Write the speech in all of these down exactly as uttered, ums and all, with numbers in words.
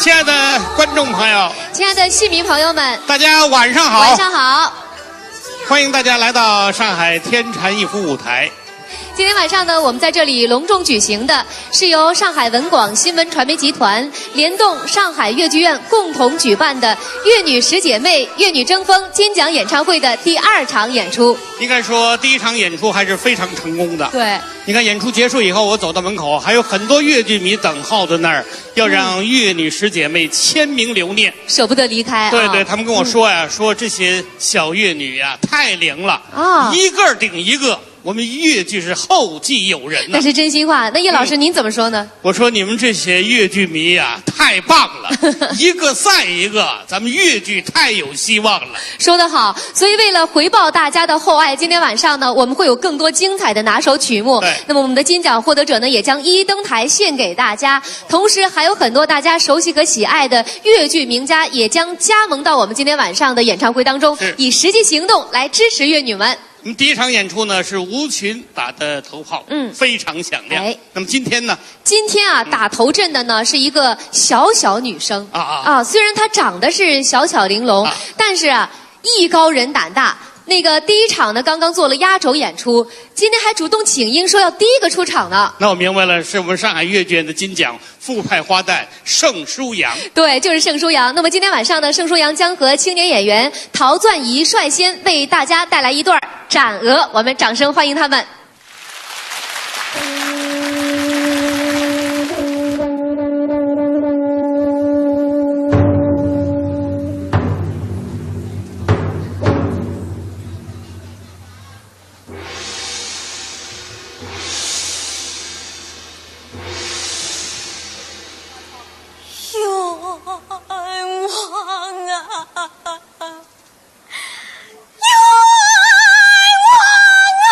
亲爱的观众朋友，亲爱的戏迷朋友们，大家晚上好！晚上好。欢迎大家来到上海天蟾一夫舞台。今天晚上呢，我们在这里隆重举行的是由上海文广新闻传媒集团联动上海越剧院共同举办的越女十姐妹越女争锋金奖演唱会的第二场演出。应该说，第一场演出还是非常成功的。对，你看，演出结束以后，我走到门口，还有很多越剧迷等候在那儿，要让越女十姐妹签名留念。舍不得离开啊。对对，他们跟我说呀，说这些小越女呀，太灵了，啊一个顶一个。我们越剧是后继有人呢。那是真心话。那叶老师，您怎么说呢？我说你们这些越剧迷呀，太棒了，一个赛一个，咱们越剧太有希望了。说得好。所以为了回报大家的厚爱，今天晚上呢，我们会有更多精彩的拿手曲目。对那么我们的金奖获得者呢，也将一一登台献给大家。同时还有很多大家熟悉和喜爱的越剧名家，也将加盟到我们今天晚上的演唱会当中，是以实际行动来支持越女们。我们第一场演出呢是吴群打的头炮，嗯非常响亮。哎那么今天呢，今天啊，打头阵的呢是一个小小女生啊啊啊，虽然她长得是小巧玲珑，啊但是啊，艺高人胆大。那个第一场呢，刚刚做了压轴演出，今天还主动请缨说要第一个出场呢。那我明白了，是我们上海越剧院的金奖，傅派花旦盛舒扬。对，就是盛舒扬。那么今天晚上呢，盛舒扬将和青年演员陶钻仪率先为大家带来一段《斩娥》，我们掌声欢迎他们。冤枉啊！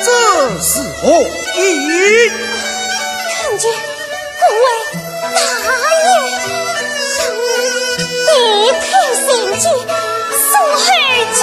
这是何意？看见各位大爷，让我一片心机，送回去。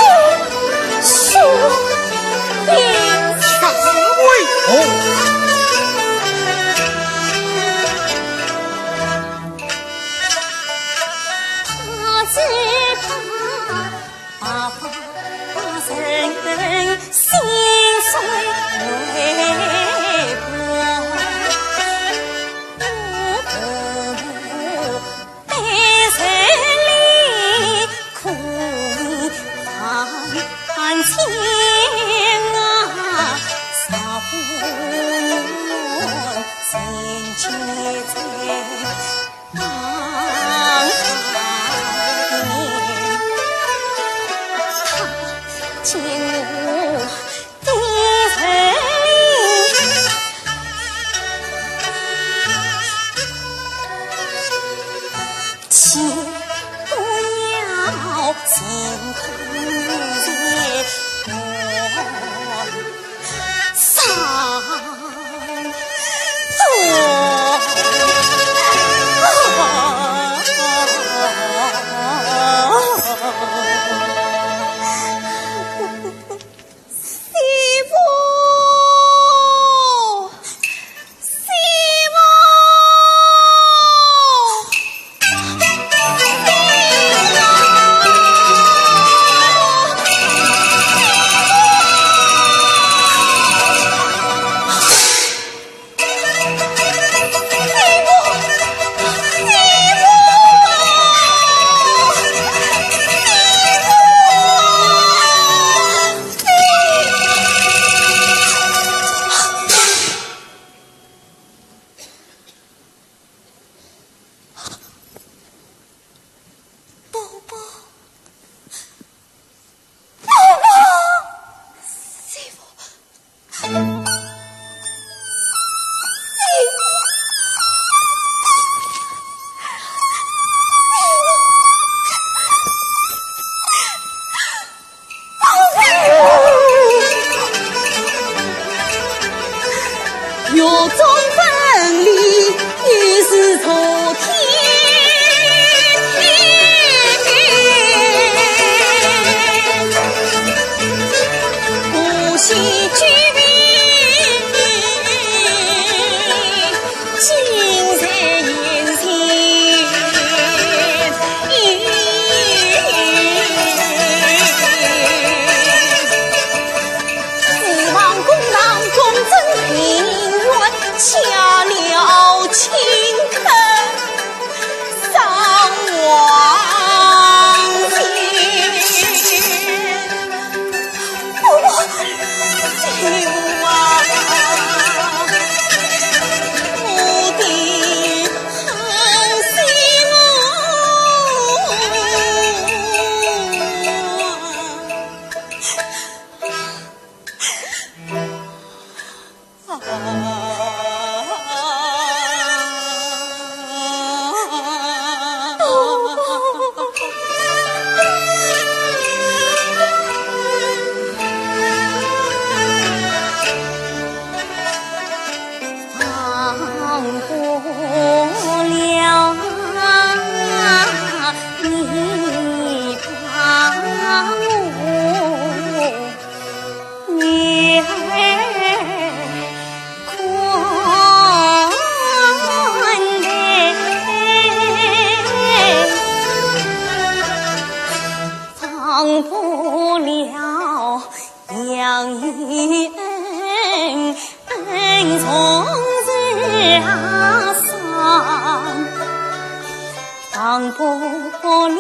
忘不了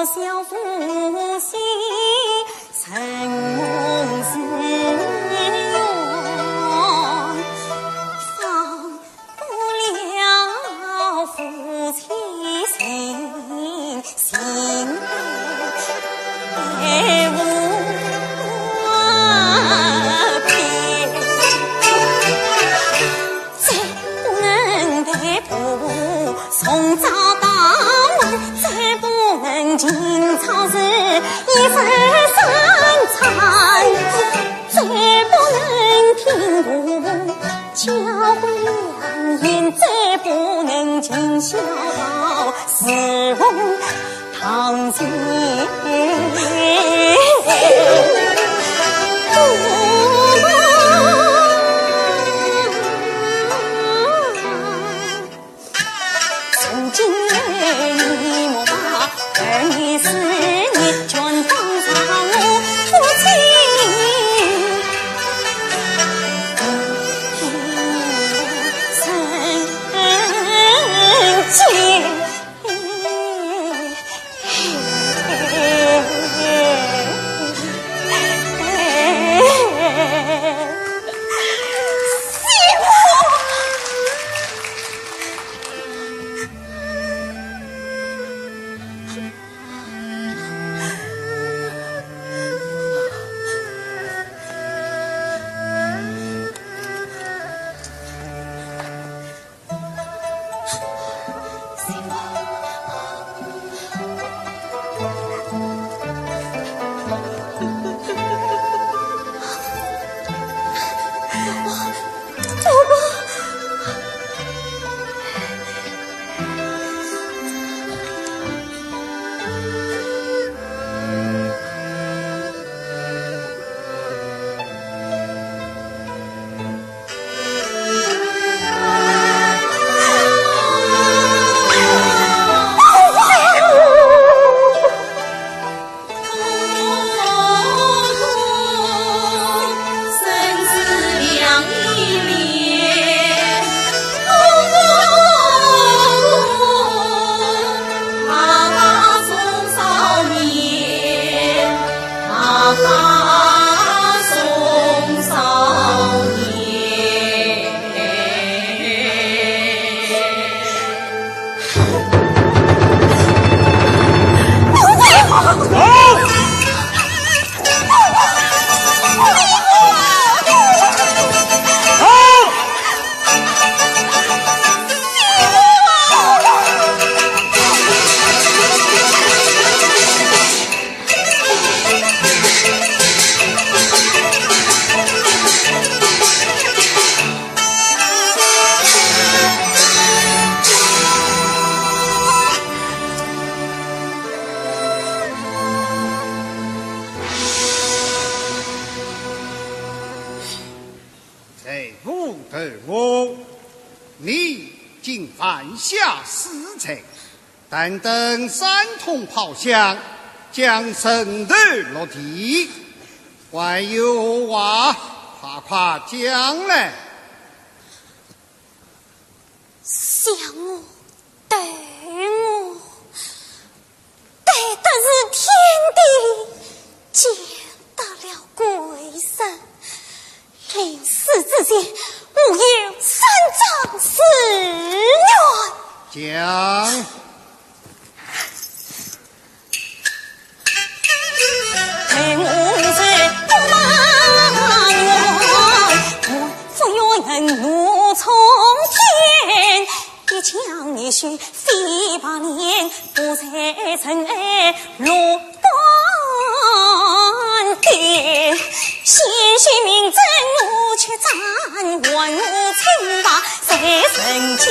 小夫妻，承蒙是愿，放不了夫妻情，心爱无边。 再不能对簿，从早到晚，再不能今朝是一番三餐，再不能听歌教会良言，再不能尽孝道侍奉 堂前。从今你莫把儿女思念全当作我负心。人间 在吾头目，你竟犯下死罪，但等三通炮响，将人头落地，还有何话，快快讲来。想我，对我，对得是天地间得了贵人，临死之前，我有三桩誓愿。讲。 对我是不埋怨，我不愿怒冲天，一腔热血飞百年，不在尘埃落半点。鲜血明证我缺战，还我清白在人间。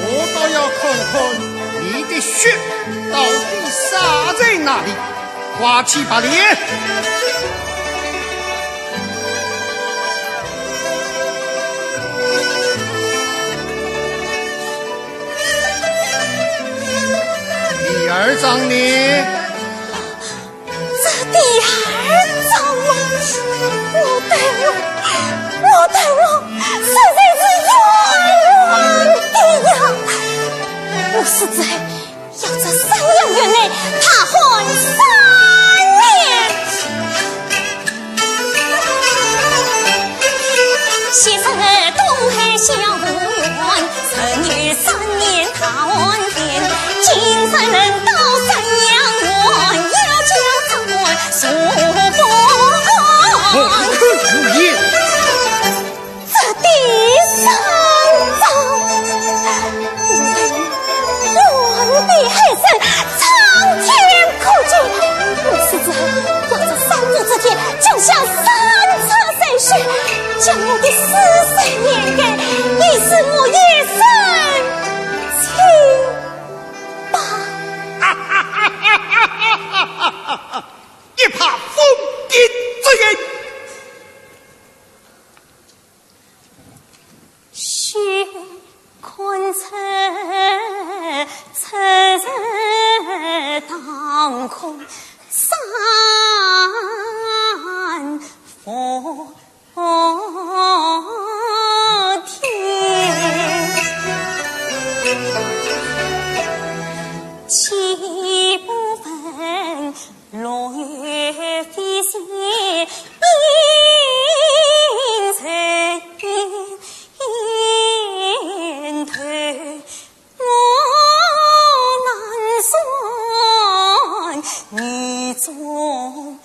我倒要看看你的血到底洒在哪里。花七八连。第二桩呢？ 这第二桩啊，我对我，我对我实在是冤枉三伏天，岂不闻龙飞仙奔头？ 我南山女中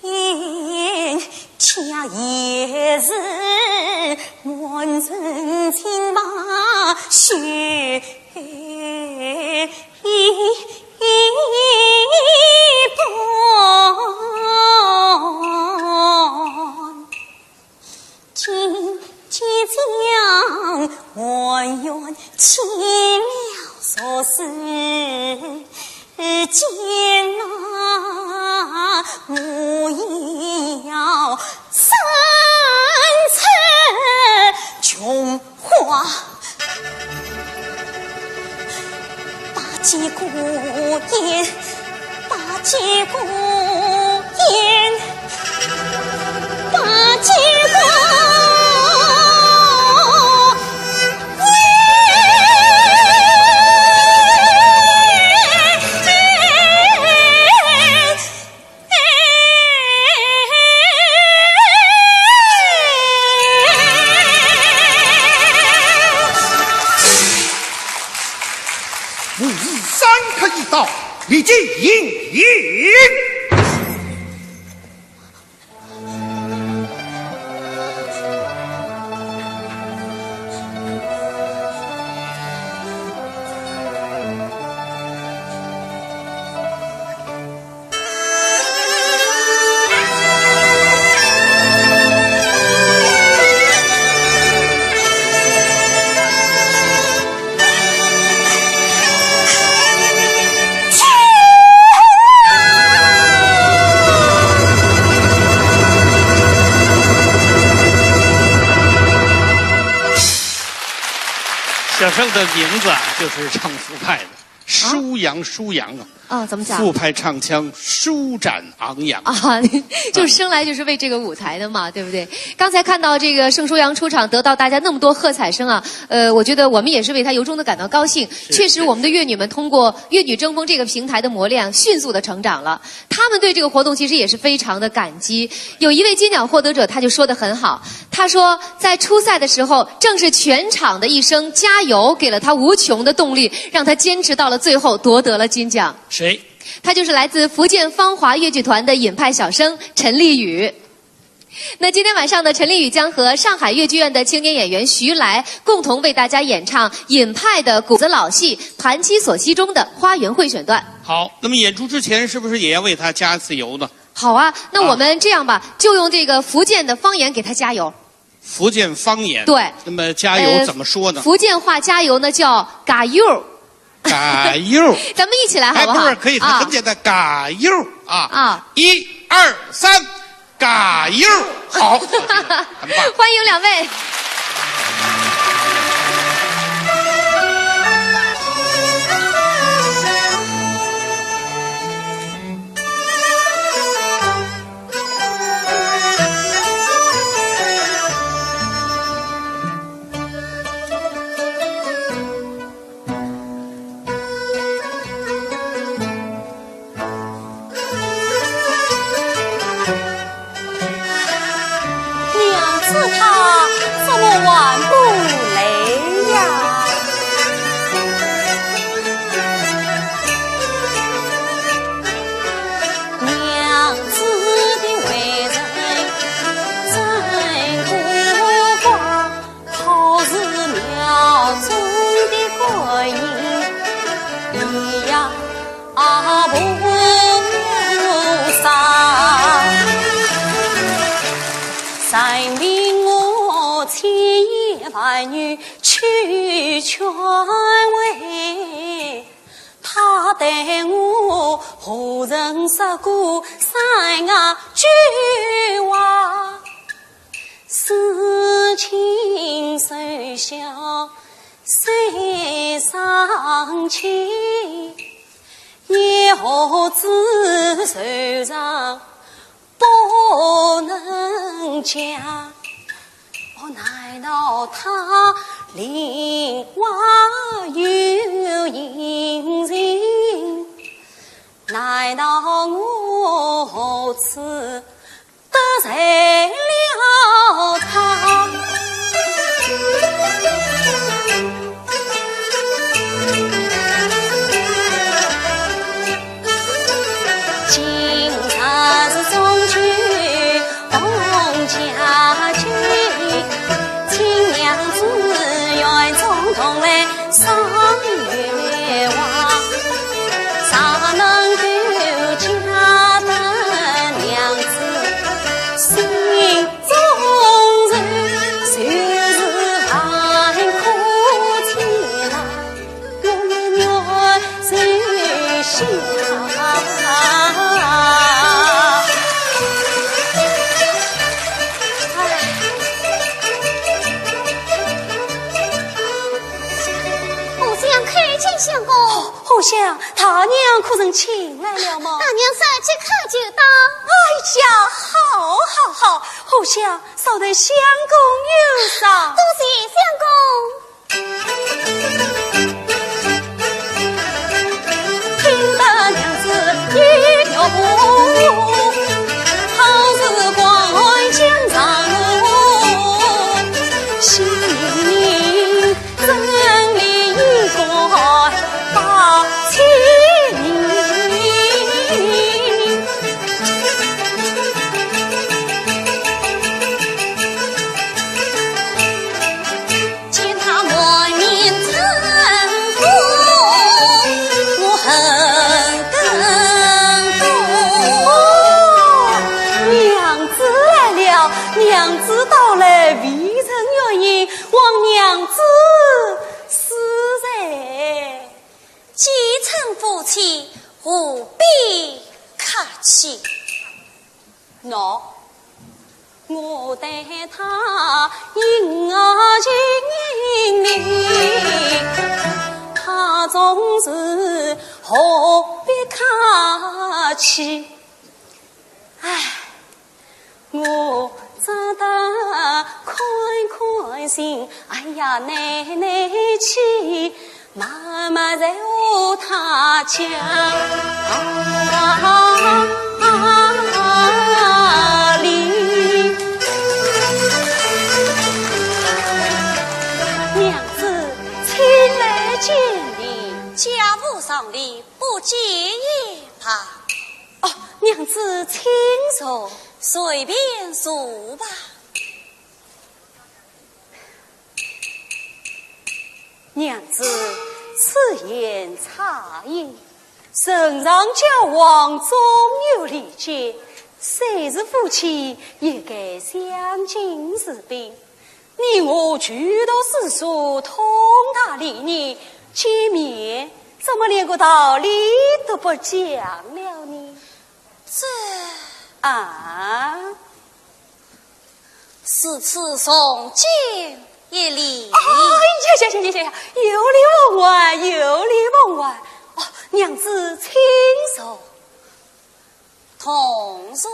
音，却也是满城金马雪般。 今即将还愿，去了俗世间啊，我也要三尺琼花。 把酒过眼，把酒过眼，把酒过眼。 武艺三刻一刀，立即应验。 小生的名字啊，就是唱苏派的。 舒扬，舒扬啊。哦，怎么讲？苏派唱腔舒展昂扬。啊，你就生来就是为这个舞台的嘛，对不对？刚才看到这个盛舒扬出场，得到大家那么多喝彩声啊，呃，我觉得我们也是为他由衷的感到高兴。是，确实，我们的越女们通过越女争锋这个平台的磨练，迅速的成长了。他们对这个活动其实也是非常的感激。有一位金奖获得者，他就说得很好， 他说，在初赛的时候，正是全场的一声加油，给了他无穷的动力，让他坚持到了最后，夺得了金奖。谁？他就是来自福建芳华越剧团的尹派小生陈丽雨。那今天晚上呢，陈丽雨将和上海越剧院的青年演员徐来共同为大家演唱尹派的古子老戏《盘妻索溪》中的花园会选段。好，那么演出之前是不是也要为他加一次油呢？好啊，那我们这样吧，啊。就用这个福建的方言给他加油。 福建方言。对。那么加油怎么说呢？呃，福建话加油呢叫加油。加油。咱们一起来好不好？哎，不是，可以，啊。很简单，加油啊。啊。一二三，加油。好，很棒。欢迎两位。 娘子她怎么还不来呀？娘子的为人真古怪，好似庙中的观音一样。 啊，菩萨，神明我千言万语去劝慰，他对我何曾说过三句话？事情虽小，谁伤心？何处受伤不能讲？哦，难道他另外有隐情？难道我何处 得罪了他。今日是中秋，同佳节，请娘子远送东来 赏月华，谁能够解得娘子心中愁？就是万苦千难，我也愿受下。哎。 荷香叩见相公。荷香，大娘可曾请来了吗？大娘早即刻就到。哎呀，好，好，好，荷香，稍待相公有赏。多谢相公。听得娘子一脚步，好似赶江上路，心 真理一个大情。见他满面春风，我很感动。哦，娘子来了，娘子到来，未曾远迎，望娘子 恕罪。既称夫妻，何必客气？喏，我待他殷勤礼，他总是何必客气？唉， 我只得看看情，哎呀，耐耐去，慢慢再和他讲理。娘子，请来见礼。家无上礼，不见也罢。 哦，娘子请坐。随便坐吧。娘子，此言差矣。人常交往总有礼节，虽是夫妻，也该相敬如宾。 你我俱读诗书，通达礼仪，见面怎么连个道理都不讲了呢？这……啊？如此从简一礼。哎呀呀呀呀呀呀！有礼奉还，有礼奉还。哦，娘子请坐。 同坐。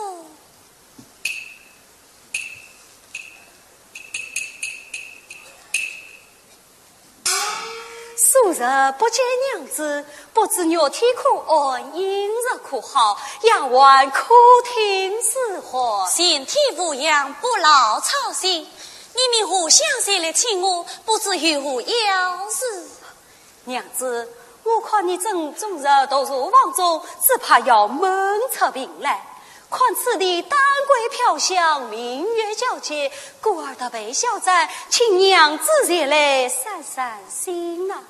数日不见娘子，不知玉体可安，饮食可好，丫鬟可听使唤？全体无恙，不劳操心。你们荷香前来请我，不知有何要事？ 娘子，我看你正终日独坐房中，只怕要闷出病来。看此地丹桂飘香，明月皎洁，故而特备小盏，请娘子前来散散心啊。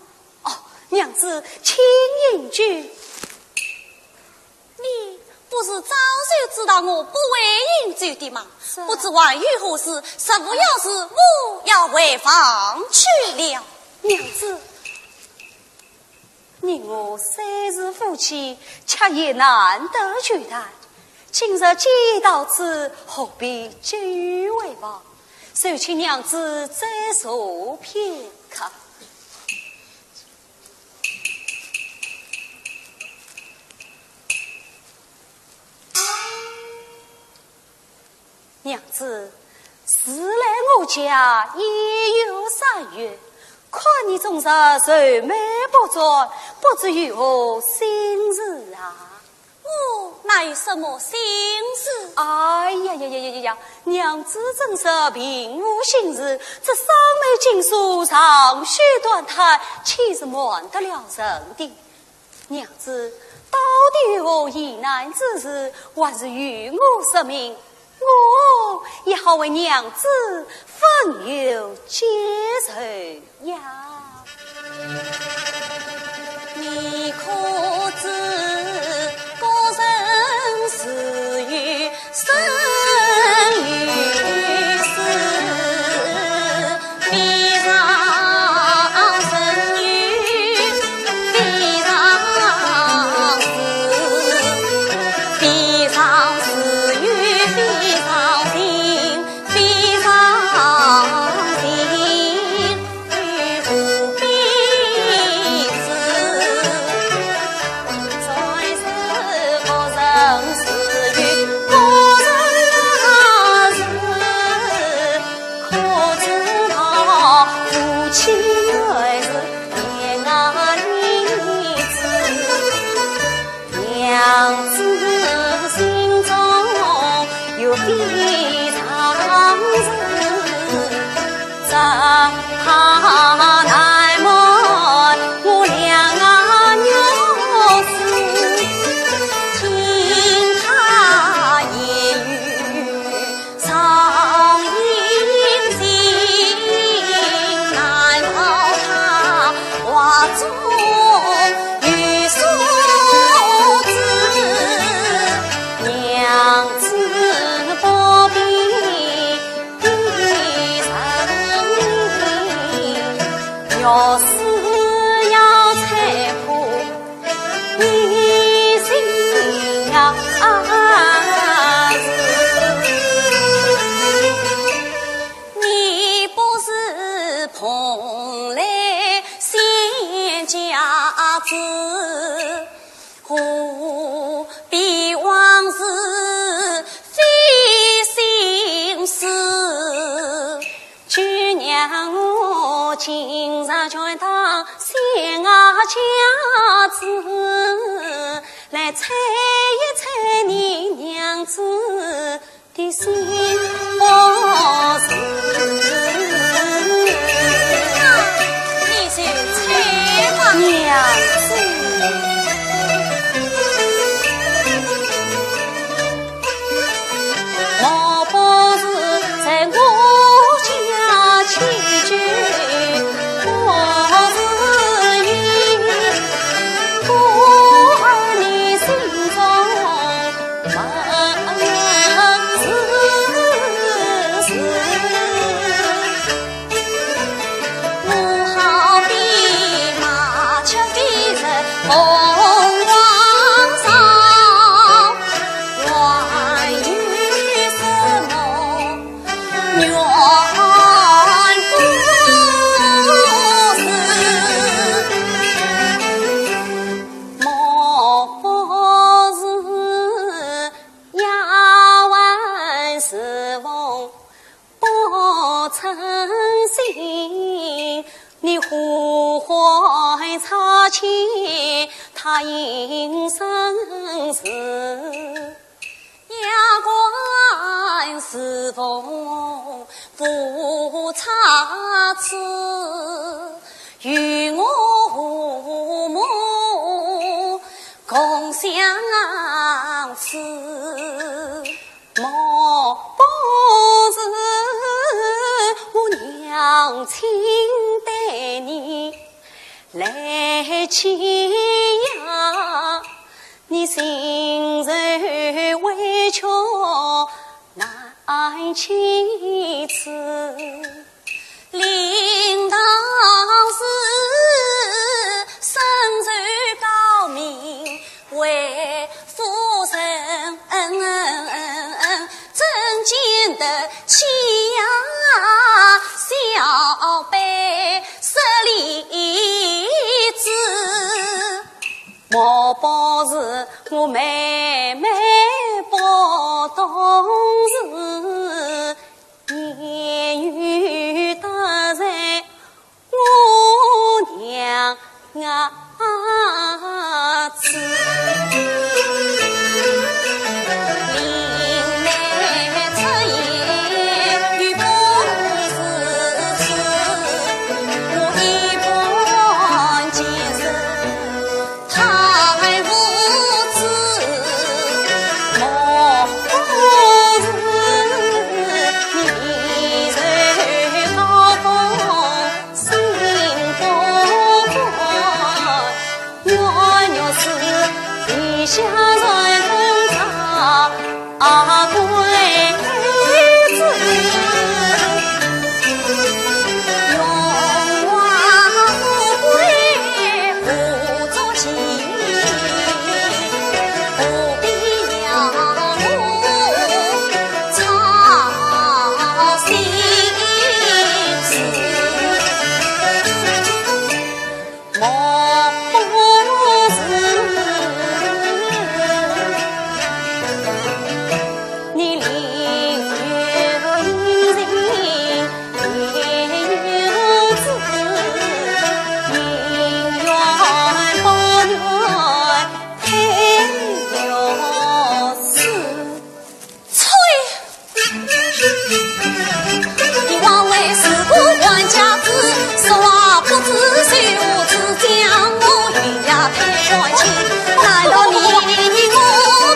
哦，娘子，请饮酒。 你不是早就知道我不会饮酒的吗？是啊。不知还有何事，实不要时，我要回房去了。娘子，你我虽是夫妻，却也难得聚谈。今日既已到此，何必久于回房？就请娘子再坐片刻。娘子，自来我家一月三月，看你终日愁眉不展，不知有何心事啊？我哪有什么心事？哎呀呀呀呀呀呀，娘子真是并无心事，这双眉紧锁，长吁短叹，岂是瞒得了人的？ 娘子，到底有何疑难之事，还是与我说明，我也好为娘子分忧解愁呀。你可知，古人自有 生与死，非常生与非常死，非常死与非常病，非常病 娘子心中有悲伤事，只怕难瞒我两月事，听她言语 伤心心，难道她话中有所指？娘子不必伤心，要是要拆破 你心呀，你不是蓬莱仙家子，何必往事费心思？ 就让我今日全当谢我家子，来猜一猜你娘子的心腹事。你就猜吧。娘子。 莫不是在我家起居不如意，故而你心中闷闷自私。 我好比麻雀飞入凤凰巢，还有什么怨不是？莫不是丫鬟侍奉 不称心，你呼唤差遣，她应声是。丫鬟侍奉不差此，与我父母共相思。 莫不是我娘亲对你来欺压，你心受委屈难启齿。 令当时身受高名，为夫人，怎见得欺压小辈，失礼之。莫不是我妹妹不懂事，呸！你枉为是个官家子，说话不知羞耻，将我一夜太欢喜，难道你我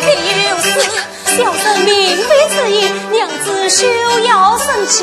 必有死？小生明白此意，娘子休要生气。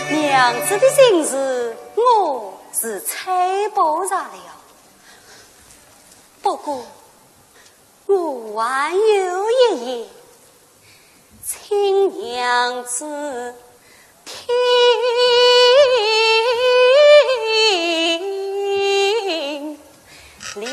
娘子的心事，我是猜不着了。不过，我还有一言，请娘子 听了。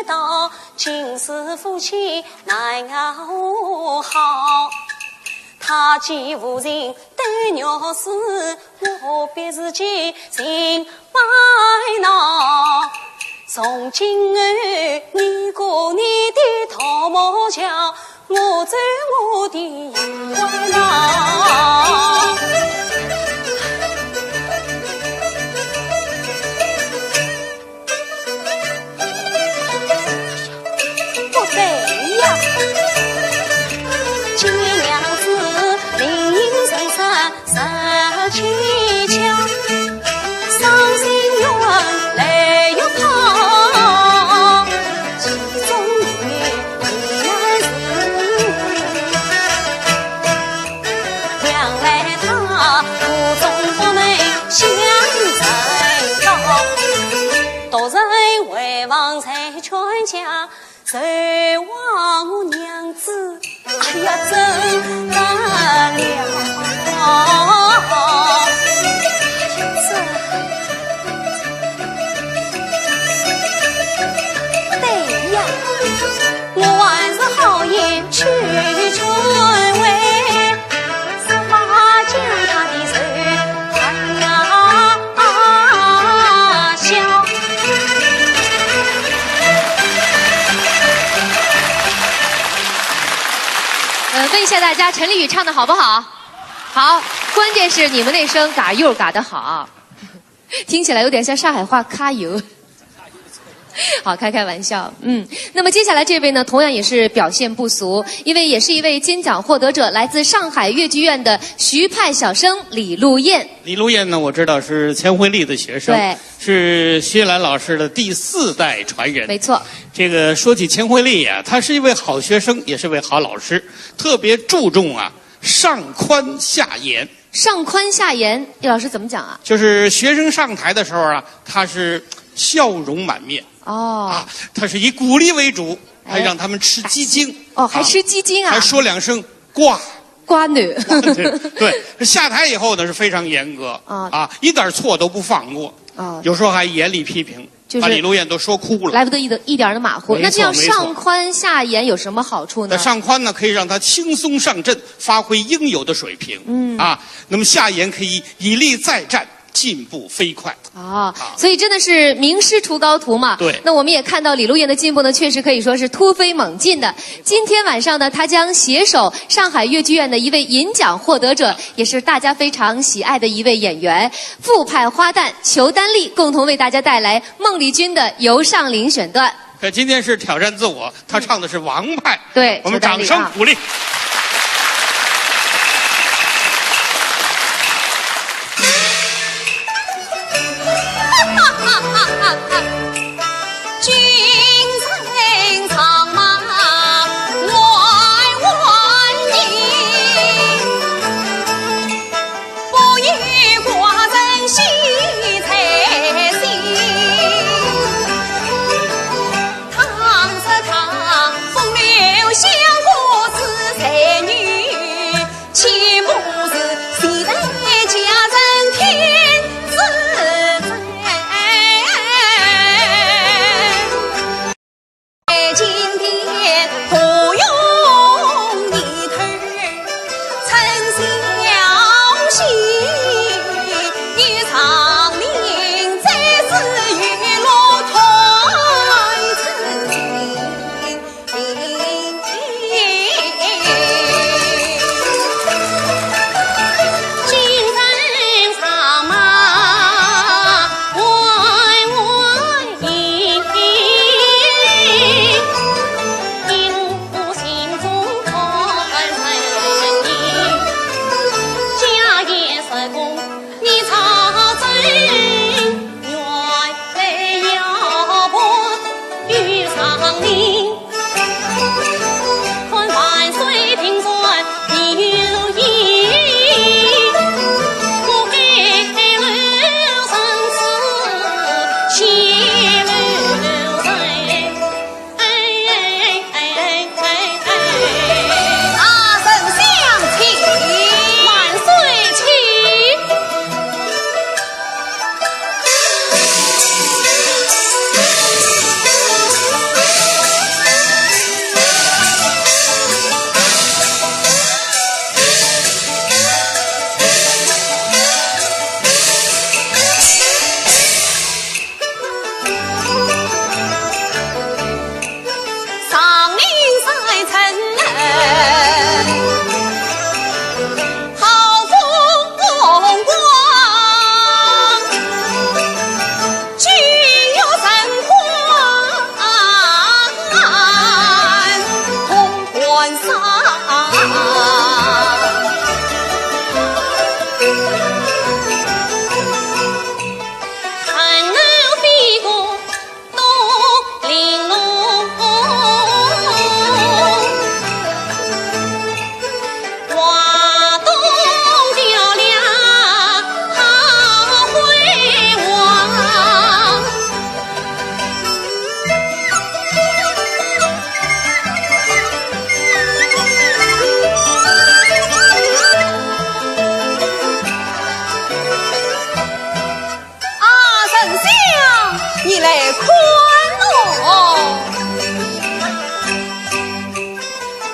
道，今世夫妻难熬好。他既无情斗虐时，我必自己寻烦恼。从今后，你过你的桃木桥，我走我的游玩道。 不对呀。今年娘子另寻人生十七桥，伤心冤泪欲抛，其中有一难事，娘来她苦衷不能相承担。 大人回房再劝讲，谁话我娘子，哎呀，怎得了？哎呀，这，对呀，我还是好言去劝慰。 什么叫他的人啊笑？呃，问一下大家，陈丽雨唱的好不好？好，关键是你们那声嘎又嘎的好。 听起来有点像上海话揩油。好，开开玩笑，嗯。那么接下来这位呢，同样也是表现不俗，因为也是一位金奖获得者，来自上海越剧院的徐派小生李露燕。李露燕呢，我知道是钱惠丽的学生，对。是薛兰老师的第四代传人。没错。这个说起钱惠丽啊，她是一位好学生，也是位好老师，特别注重啊，上宽下严。 上宽下严，叶老师怎么讲啊？就是学生上台的时候啊，他是笑容满面。哦。啊，他是以鼓励为主，还让他们吃鸡精。哎，哦，还吃鸡精啊？还说两声“呱”。瓜女。对，对，下台以后呢，是非常严格。哦。啊，一点错都不放过。哦。有时候还严厉批评。 就是把李露燕都说哭了。来不得一点，一点儿的马虎。没错，那这样上宽下严有什么好处呢？没错。那上宽呢，可以让他轻松上阵，发挥应有的水平。嗯。啊，那么下严可以以力再战，进步飞快。哦，啊。所以真的是名师出高徒嘛。对。那我们也看到李露燕的进步呢，确实可以说是突飞猛进的。今天晚上呢，她将携手上海越剧院的一位银奖获得者，也是大家非常喜爱的一位演员，傅派花旦裘丹丽，共同为大家带来 孟丽君的《游上林》选段。可今天是挑战自我，她唱的是王派。对，我们掌声鼓励。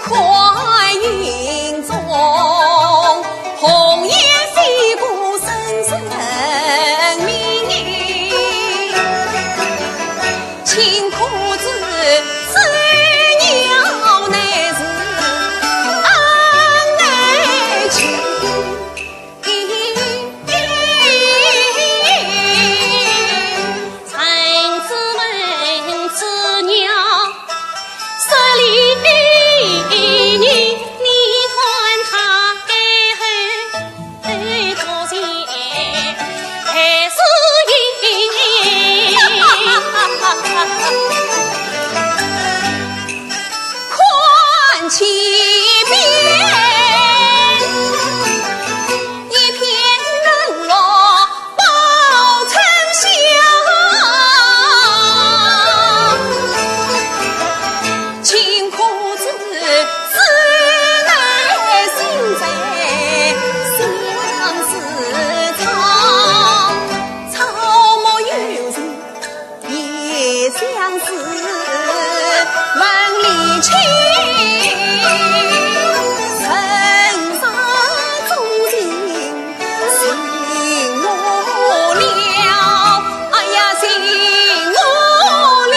观音中，红颜飞过声声鸣。青稞子，子鸟乃是安来去。 看前边，一片灯笼报春香。青稞子，子乃心在相思草，草木有情 也相思问里去，人生中情醒悟了，哎呀，醒悟了。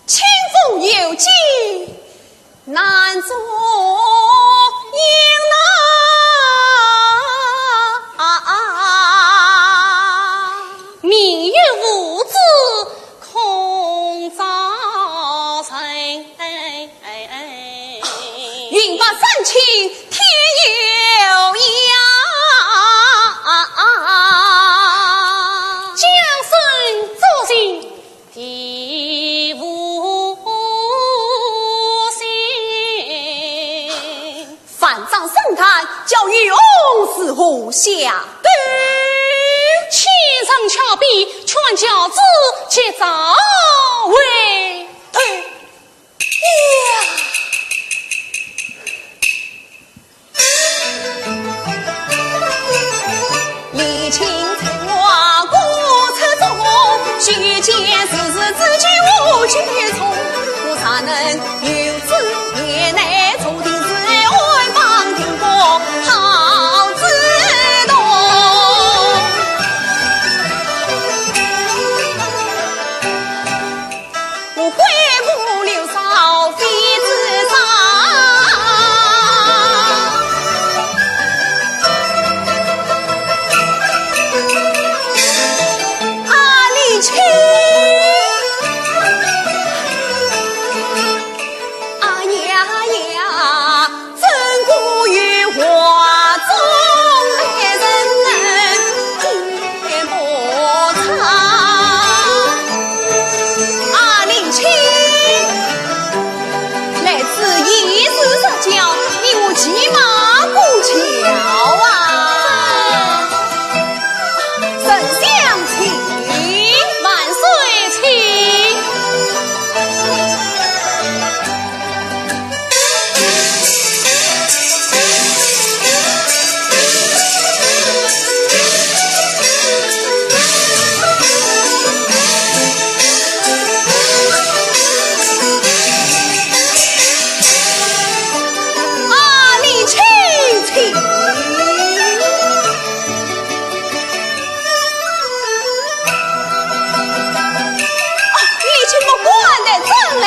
清风有节，难作吟呐。明月无主，空照人。云白山青天有涯，江水作兴 地无心。万丈深潭，教育我如何下斗？千层峭壁，劝教子节早回头。呀！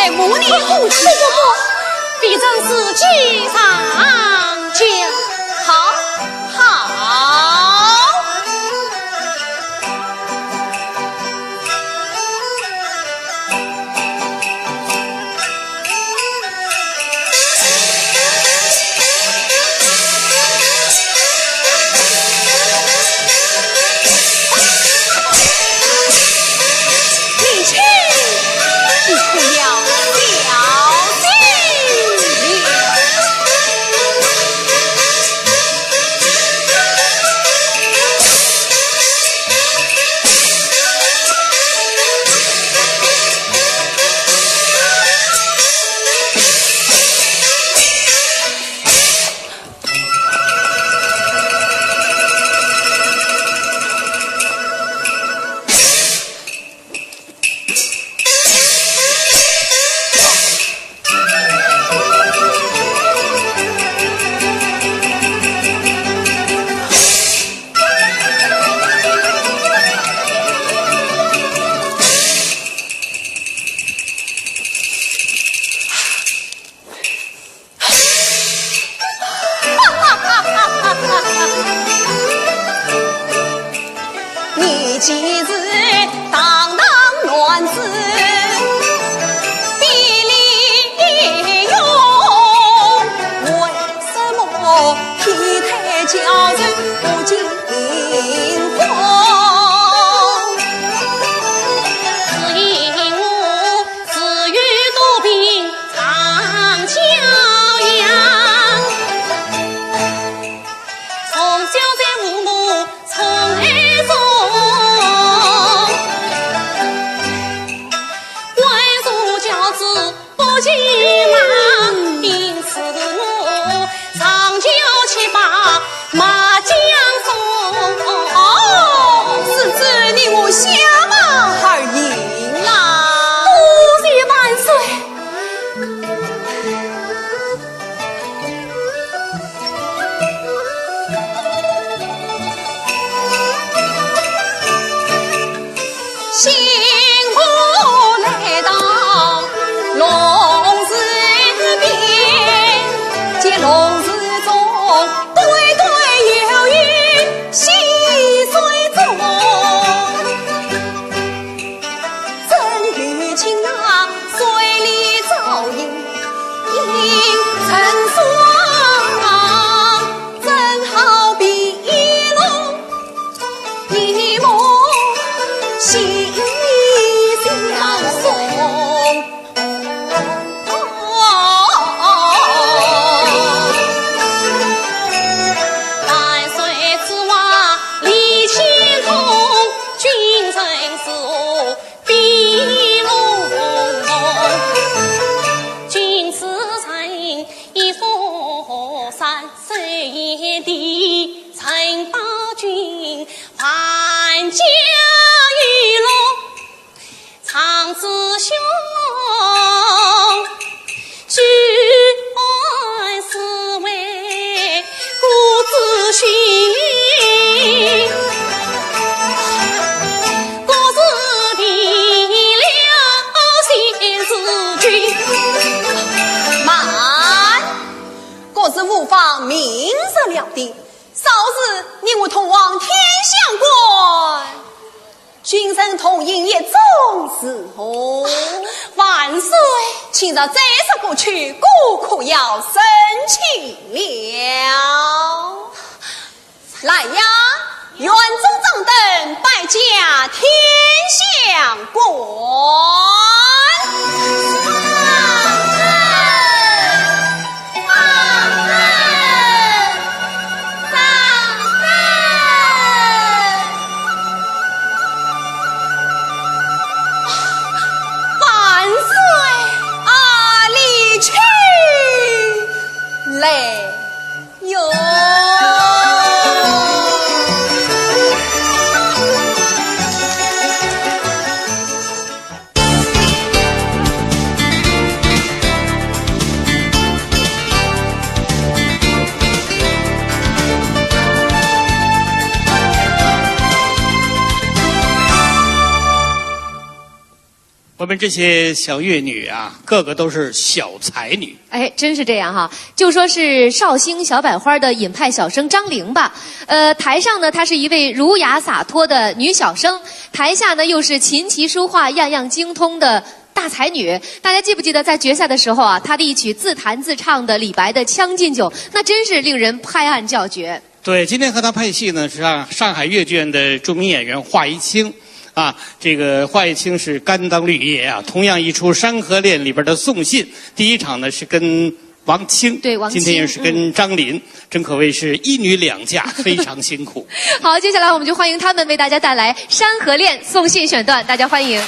哎，母女共去。不不不，必将自己上轿。好，好。哦，是这你我相貌而赢啦。多谢万岁。慢，这是无妨明日了的。 早日你我同往天香馆，君臣同饮一盅是何？万岁！请到这首歌曲，歌可要升起了。来呀，园中掌灯拜驾天香馆。 万岁！啊，李秋来哟。我们这些小乐女啊，个个都是小才女。哎，真是这样哈。就说是绍兴小百花的尹派小生张玲吧，呃，台上呢，她是一位儒雅洒脱的女小生，台下呢，又是琴棋书画样样精通的大才女。大家记不记得在决赛的时候啊，她的一曲自弹自唱的李白的《将进酒》，那真是令人拍案叫绝。 对，今天和她配戏呢，是上-，上海越剧院的著名演员华一清。啊，这个华一清是甘当绿叶啊，同样一出《山河恋》里边的送信，第一场呢是跟王清，对，王清，今天又是跟张琳，嗯。真可谓是一女两驾，非常辛苦。好，接下来我们就欢迎她们为大家带来《山河恋》送信选段，大家欢迎。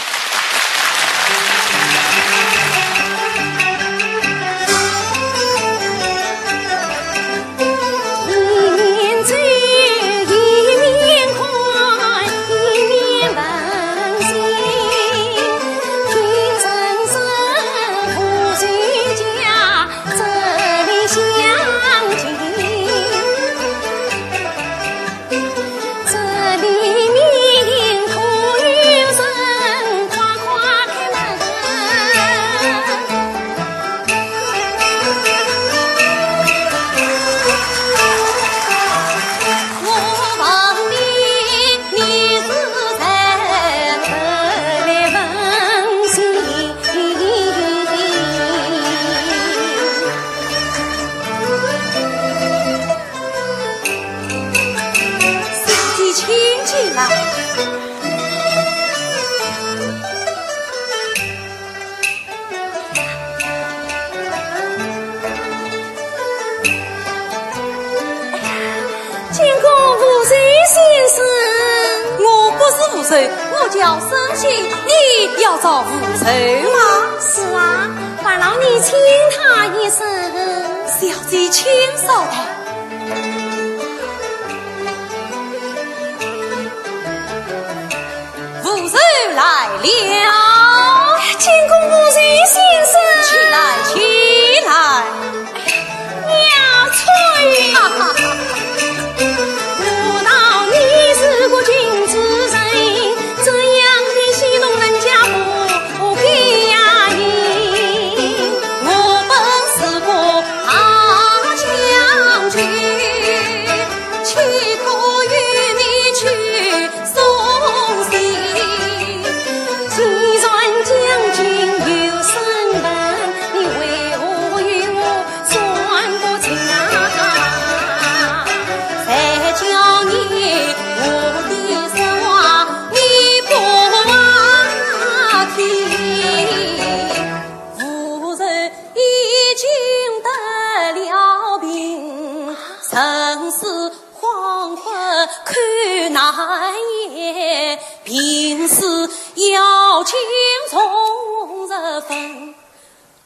见过吴寿先生。我不是吴寿，我叫沈雪，你要找吴寿吗？是啊，烦劳你请他一声。小姐请稍待。 吴寿来了。见过吴寿先生。起来，起来。妙翠。哈哈哈。我道你是个君子人，这样的戏弄人家不配呀你。我本是个大将军，岂可与你去 送信。既然将军有身份，你为何与我算不清啊？谁叫你我的实话你不听？夫人已经得了病，身世 恍惚看难言，病死要紧从日分。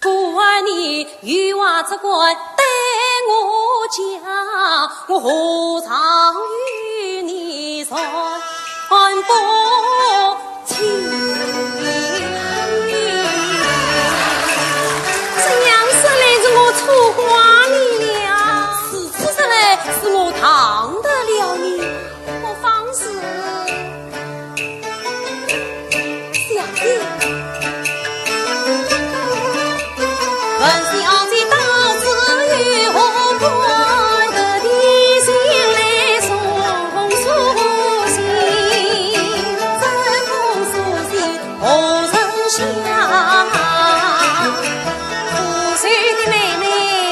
故而你有话只管对我讲，我何尝与你算不 怎样说来是我错怪你了？如此说来是我当得了你。我方是小姐。问小姐到此有何故？特地前来送书信，怎封书信 何人写？夫人的妹妹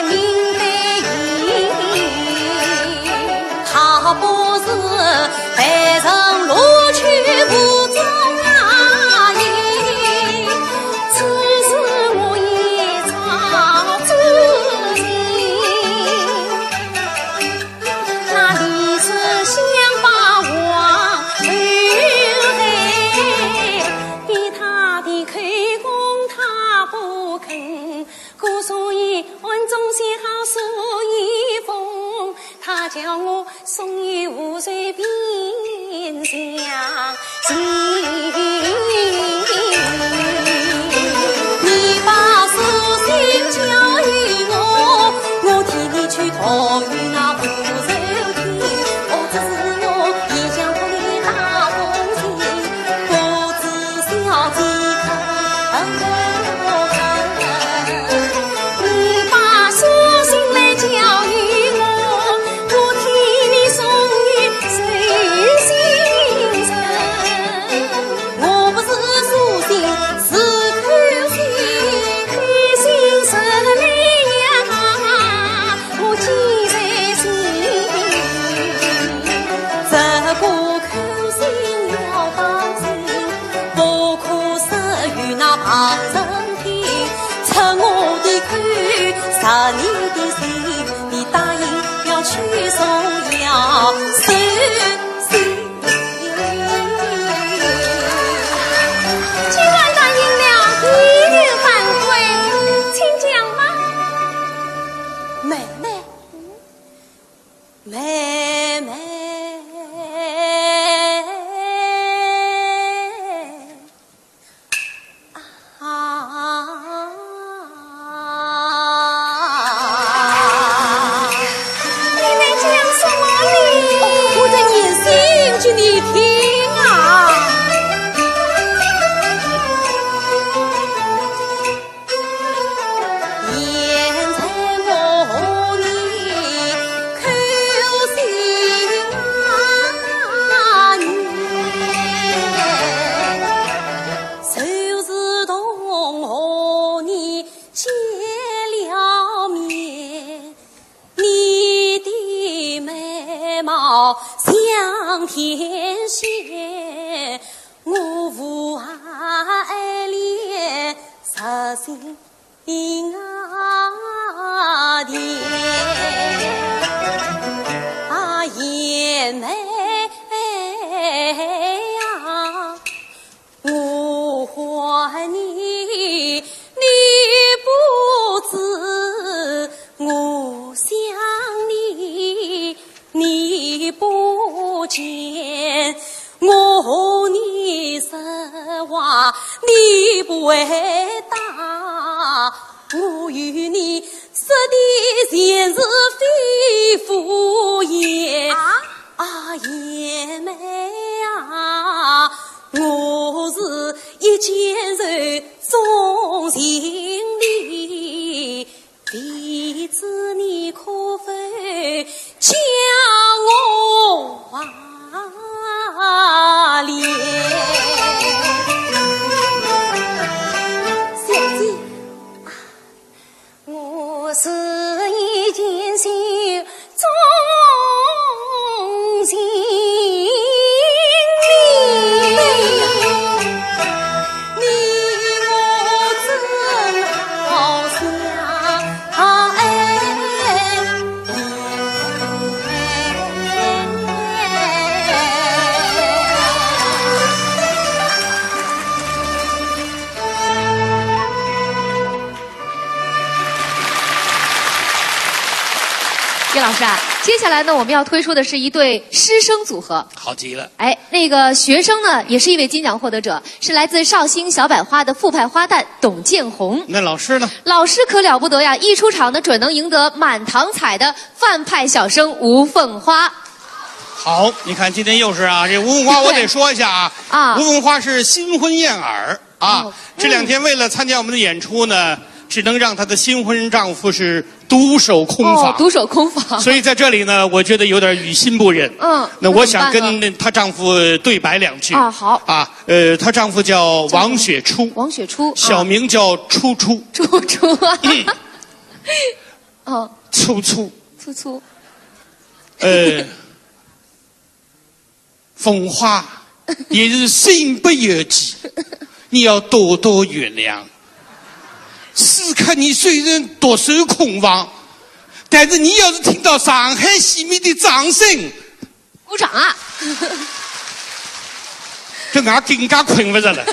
名黛玉，她不是被人录取府中啊，此事我也早知情。 那李氏想把王后害，被她的口供她不肯，故所以暗中写好书一封，她叫我送与吴寿边厢。 你把书信交与我，我替你去托与那吴寿听。我只是我也想托你打封信，不知小姐可心啊甜啊，贤妹啊，我唤你，你不知，我想你，你不见，我和你说话，你不回答。 我与你说的全是肺腑言。啊？啊，贤妹啊，我是一见就钟情你，未知你可否将我 啊，怜。小姐，我是一见就钟情你。你我真好相爱。 叶老师啊，接下来呢，我们要推出的是一对师生组合。好极了。哎，那个学生呢，也是一位金奖获得者，是来自绍兴小百花的副派花旦董建宏。那老师呢？老师可了不得呀，一出场呢，准能赢得满堂彩的范派小生吴凤花。好，你看今天又是啊，这吴凤花我得说一下啊，啊。吴凤花是新婚燕尔啊，哦，这两天为了参加我们的演出呢，只能让她的新婚丈夫是独守空房。哦，独守空房。所以在这里呢，我觉得有点于心不忍。嗯，那我想跟她丈夫对白两句。那怎么办呢？啊，好。啊，呃，她丈夫叫王雪初，王雪初，啊。小名叫初初。初初啊。嗯。哦。初初。初初。呃， 凤花，也是身不由己，你要多多原谅。此刻你虽然独守空房，但是你要是听到上海戏迷的掌声，鼓掌啊！搿俺更加困勿着了。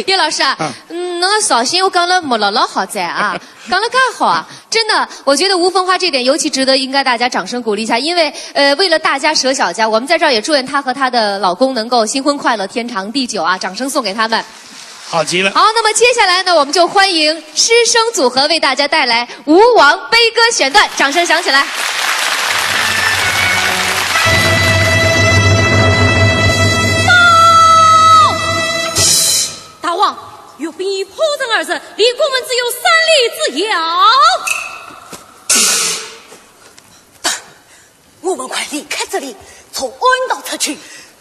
叶老师啊，啊。嗯，侬个绍兴话讲了没老老好哉啊，讲了介好啊。 真的，我觉得吴凤花这点尤其值得应该大家掌声鼓励一下，因为，呃，为了大家舍小家，我们在这儿也祝愿她和她的老公能够新婚快乐，天长地久啊！掌声送给他们。好极了。好，那么接下来呢，我们就欢迎师生组合为大家带来吴王悲歌选段，掌声响起来。报！大王， 御兵已破阵而至，离宫门只有三里之遥。我们快离开这里，从暗道出去，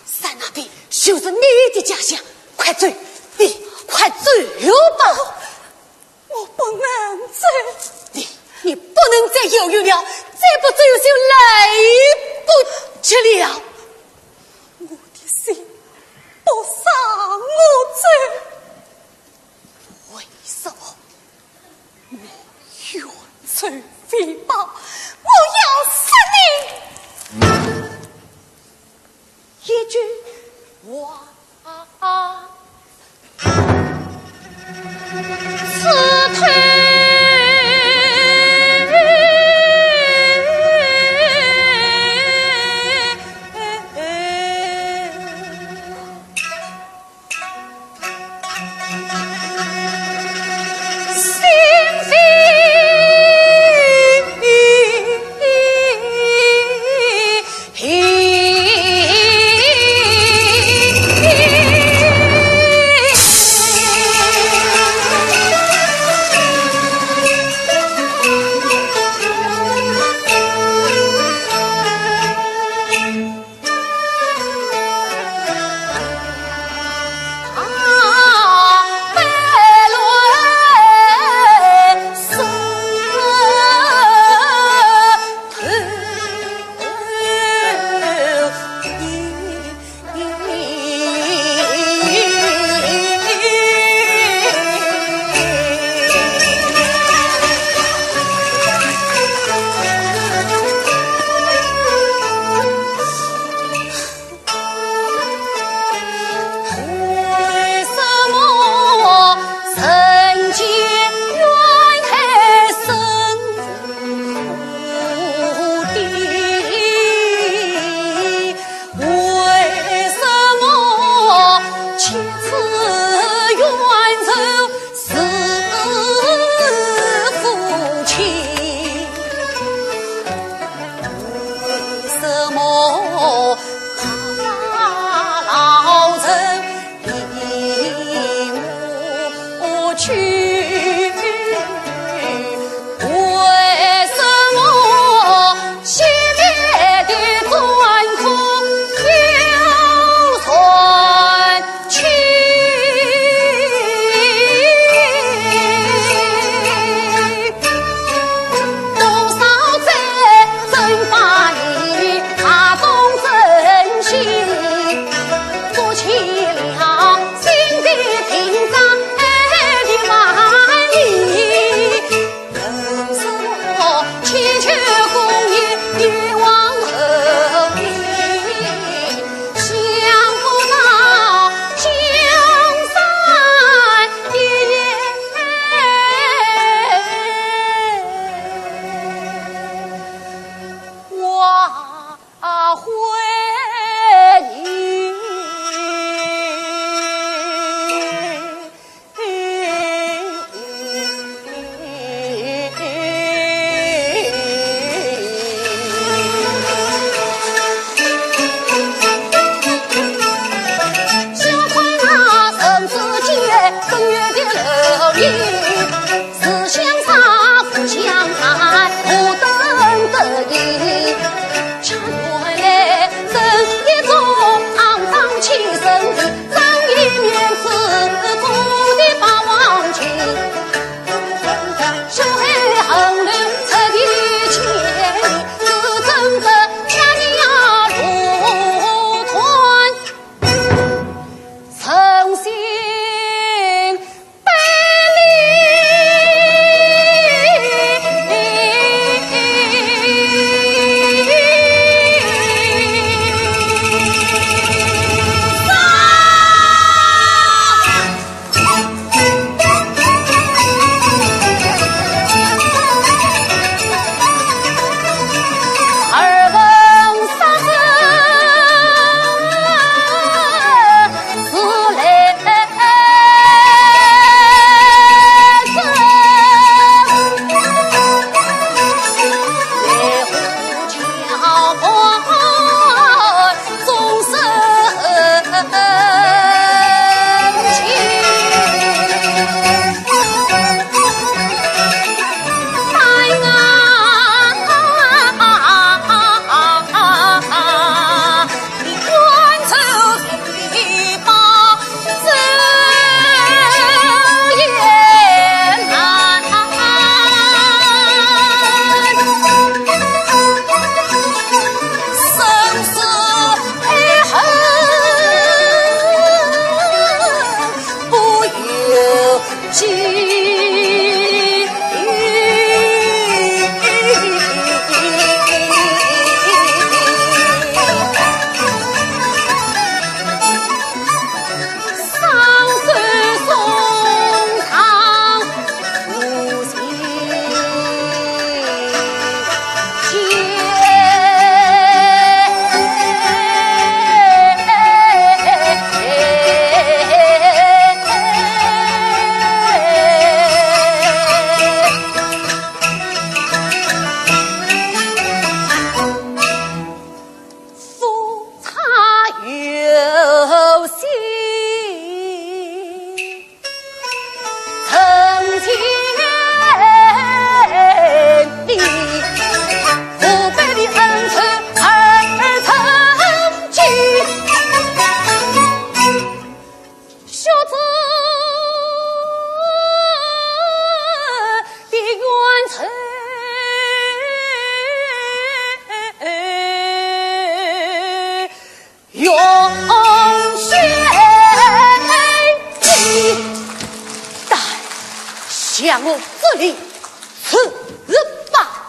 山那边就是你的家乡，快走，你快走吧。我不能走。你，你不能再犹豫了，再不走就来不及了。我的心不让我走。 为什么？我远走非报，我要杀你一句话。让我这里去吧。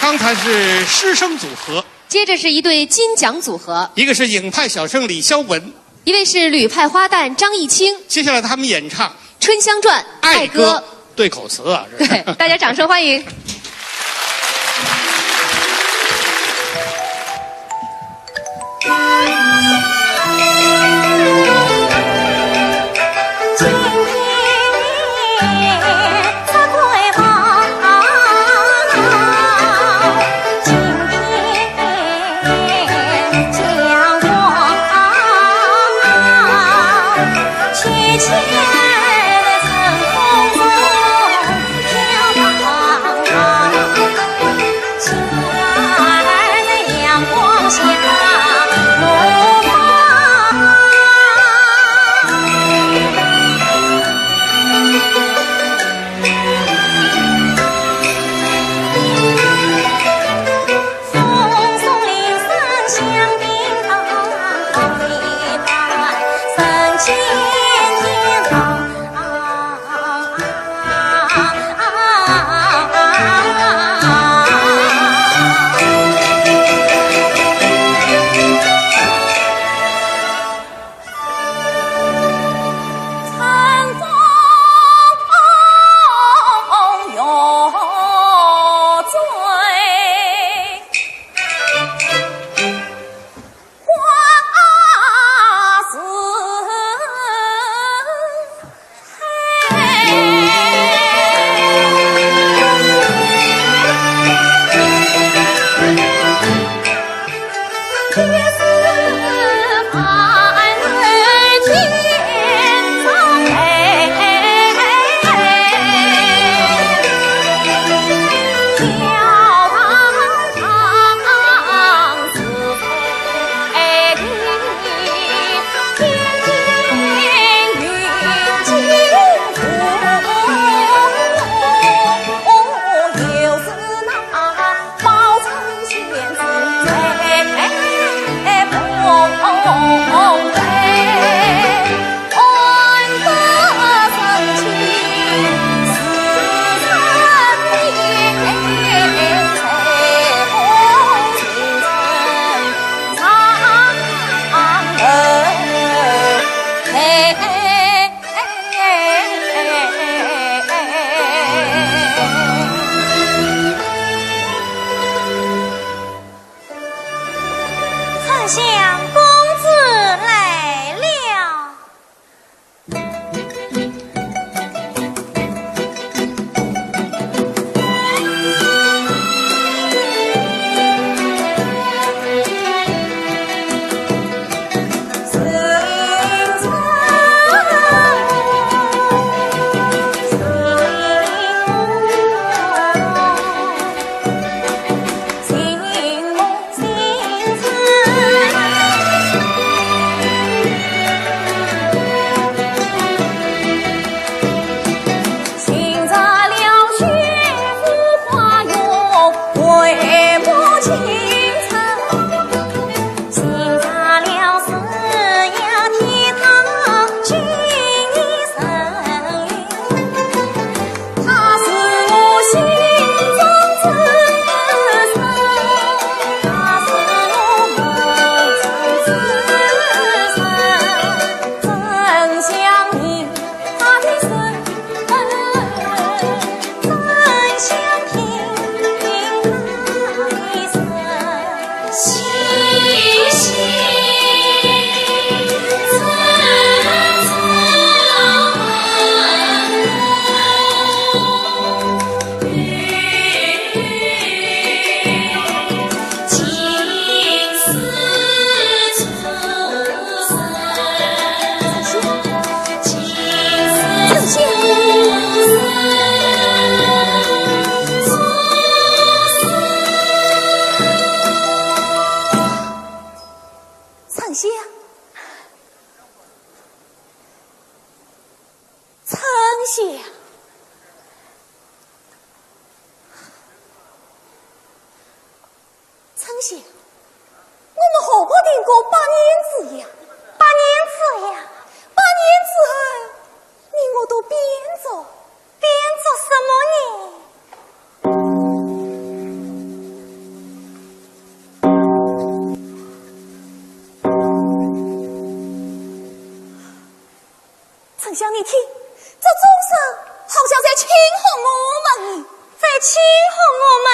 刚才是师生组合，接着是一对金奖组合，一个是影派小生李肖文，一位是吕派花旦张艺清。接下来他们演唱《春香传》爱歌。爱歌。对口词啊，这是。对，大家掌声欢迎。相公子来了。春香，我们何必定过八年之痒？八年之痒？八年之后，你我都变作，变作什么呢？春香，你听，这钟声好像在请唤我们呢。在请唤我们？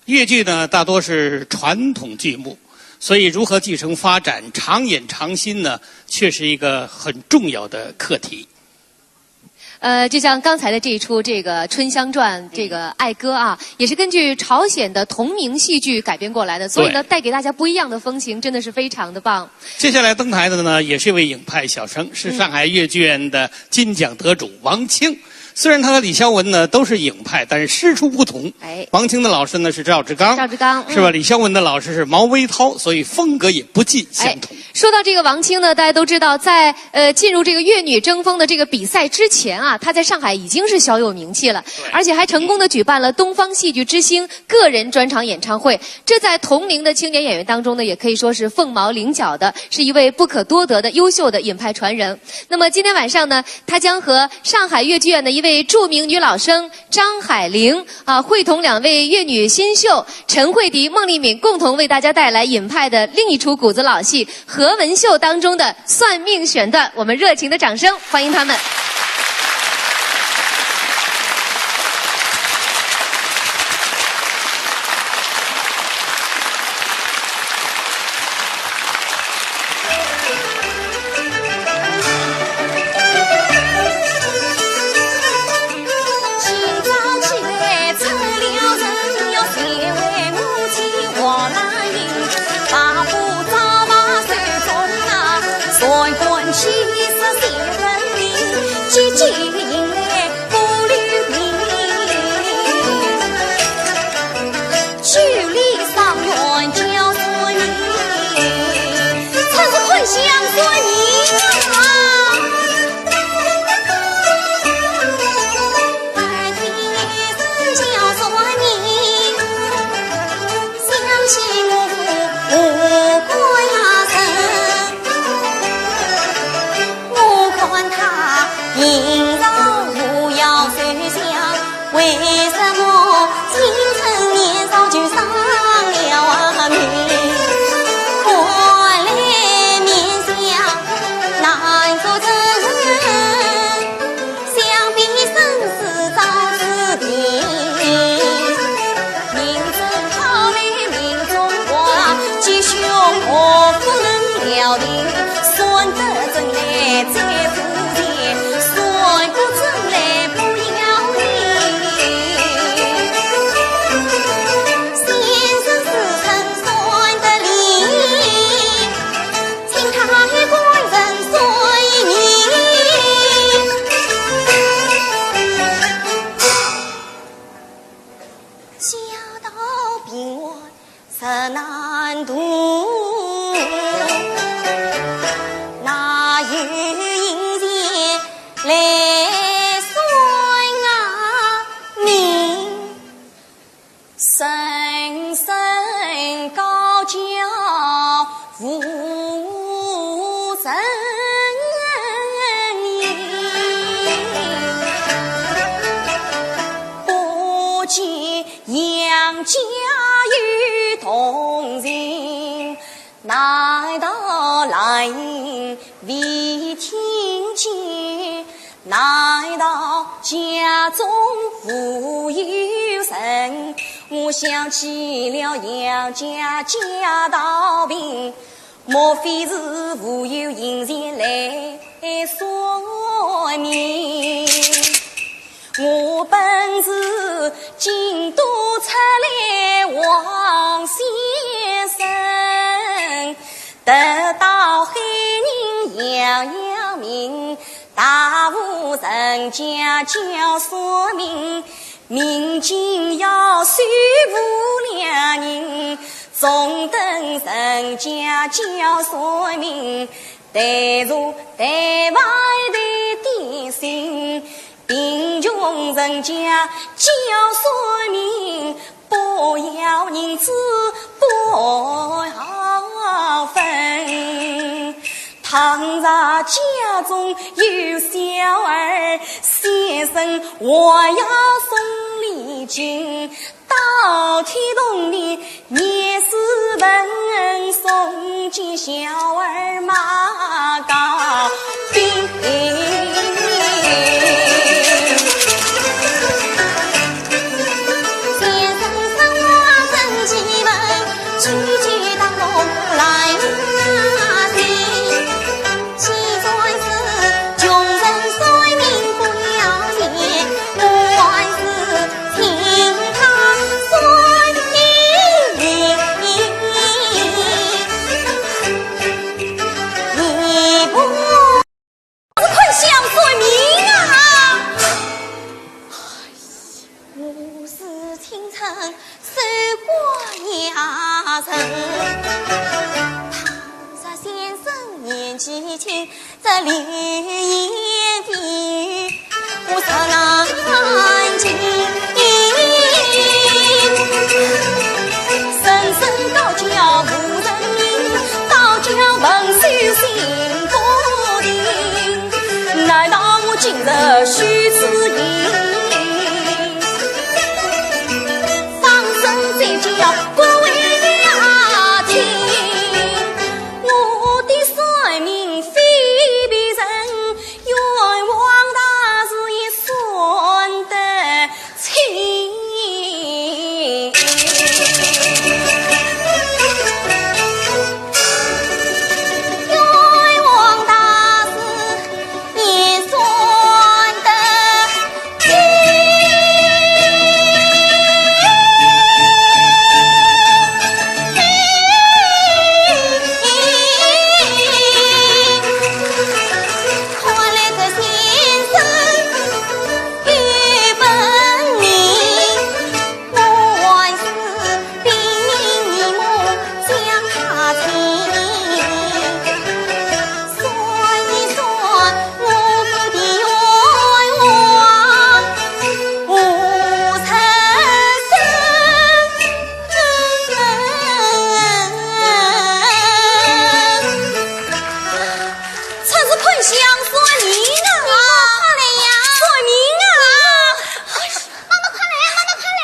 越剧呢，大多是传统剧目，所以如何继承发展、长演长新呢，却是一个很重要的课题。呃，就像刚才的这一出这个《春香传》这个爱歌啊，也是根据朝鲜的同名戏剧改编过来的，所以呢，对。带给大家不一样的风情，真的是非常的棒。接下来登台的呢，也是一位影派小生，是上海越剧院的金奖得主王清。虽然他和李肖文呢都是影派，但是师出不同。哎王清的老师呢是赵志刚，赵志刚嗯是吧？李肖文的老师是毛维涛，所以风格也不尽相同。哎，说到这个王清呢，大家都知道，在呃进入这个越女争锋的这个比赛之前啊，她在上海已经是小有名气了，而且还成功的举办了东方戏剧之星个人专场演唱会。这在同龄的青年演员当中呢，也可以说是凤毛麟角的，是一位不可多得的优秀的影派传人。那么今天晚上呢，她将和上海越剧院的一位著名女老生张海玲啊，会同两位越女新秀陈慧迪、孟丽敏共同为大家带来尹派的另一出骨子老戏《何文秀》当中的算命选段。我们热情的掌声欢迎她们。青春守寡呀人。倘若先生年纪轻，这流言蜚语我实难听。人人高叫无人听，高叫文秀心不定。难道我今日许此行？ 放声再叫各位听，我的算命非别人，冤枉大师也算得清。冤枉大师 也算得清。看来这先生有本领。 我还是比你母相差清，算一算，我的冤枉无人伸。出此款相算命啊！快来呀！算命啊！ 妈妈，快来，妈妈，快来！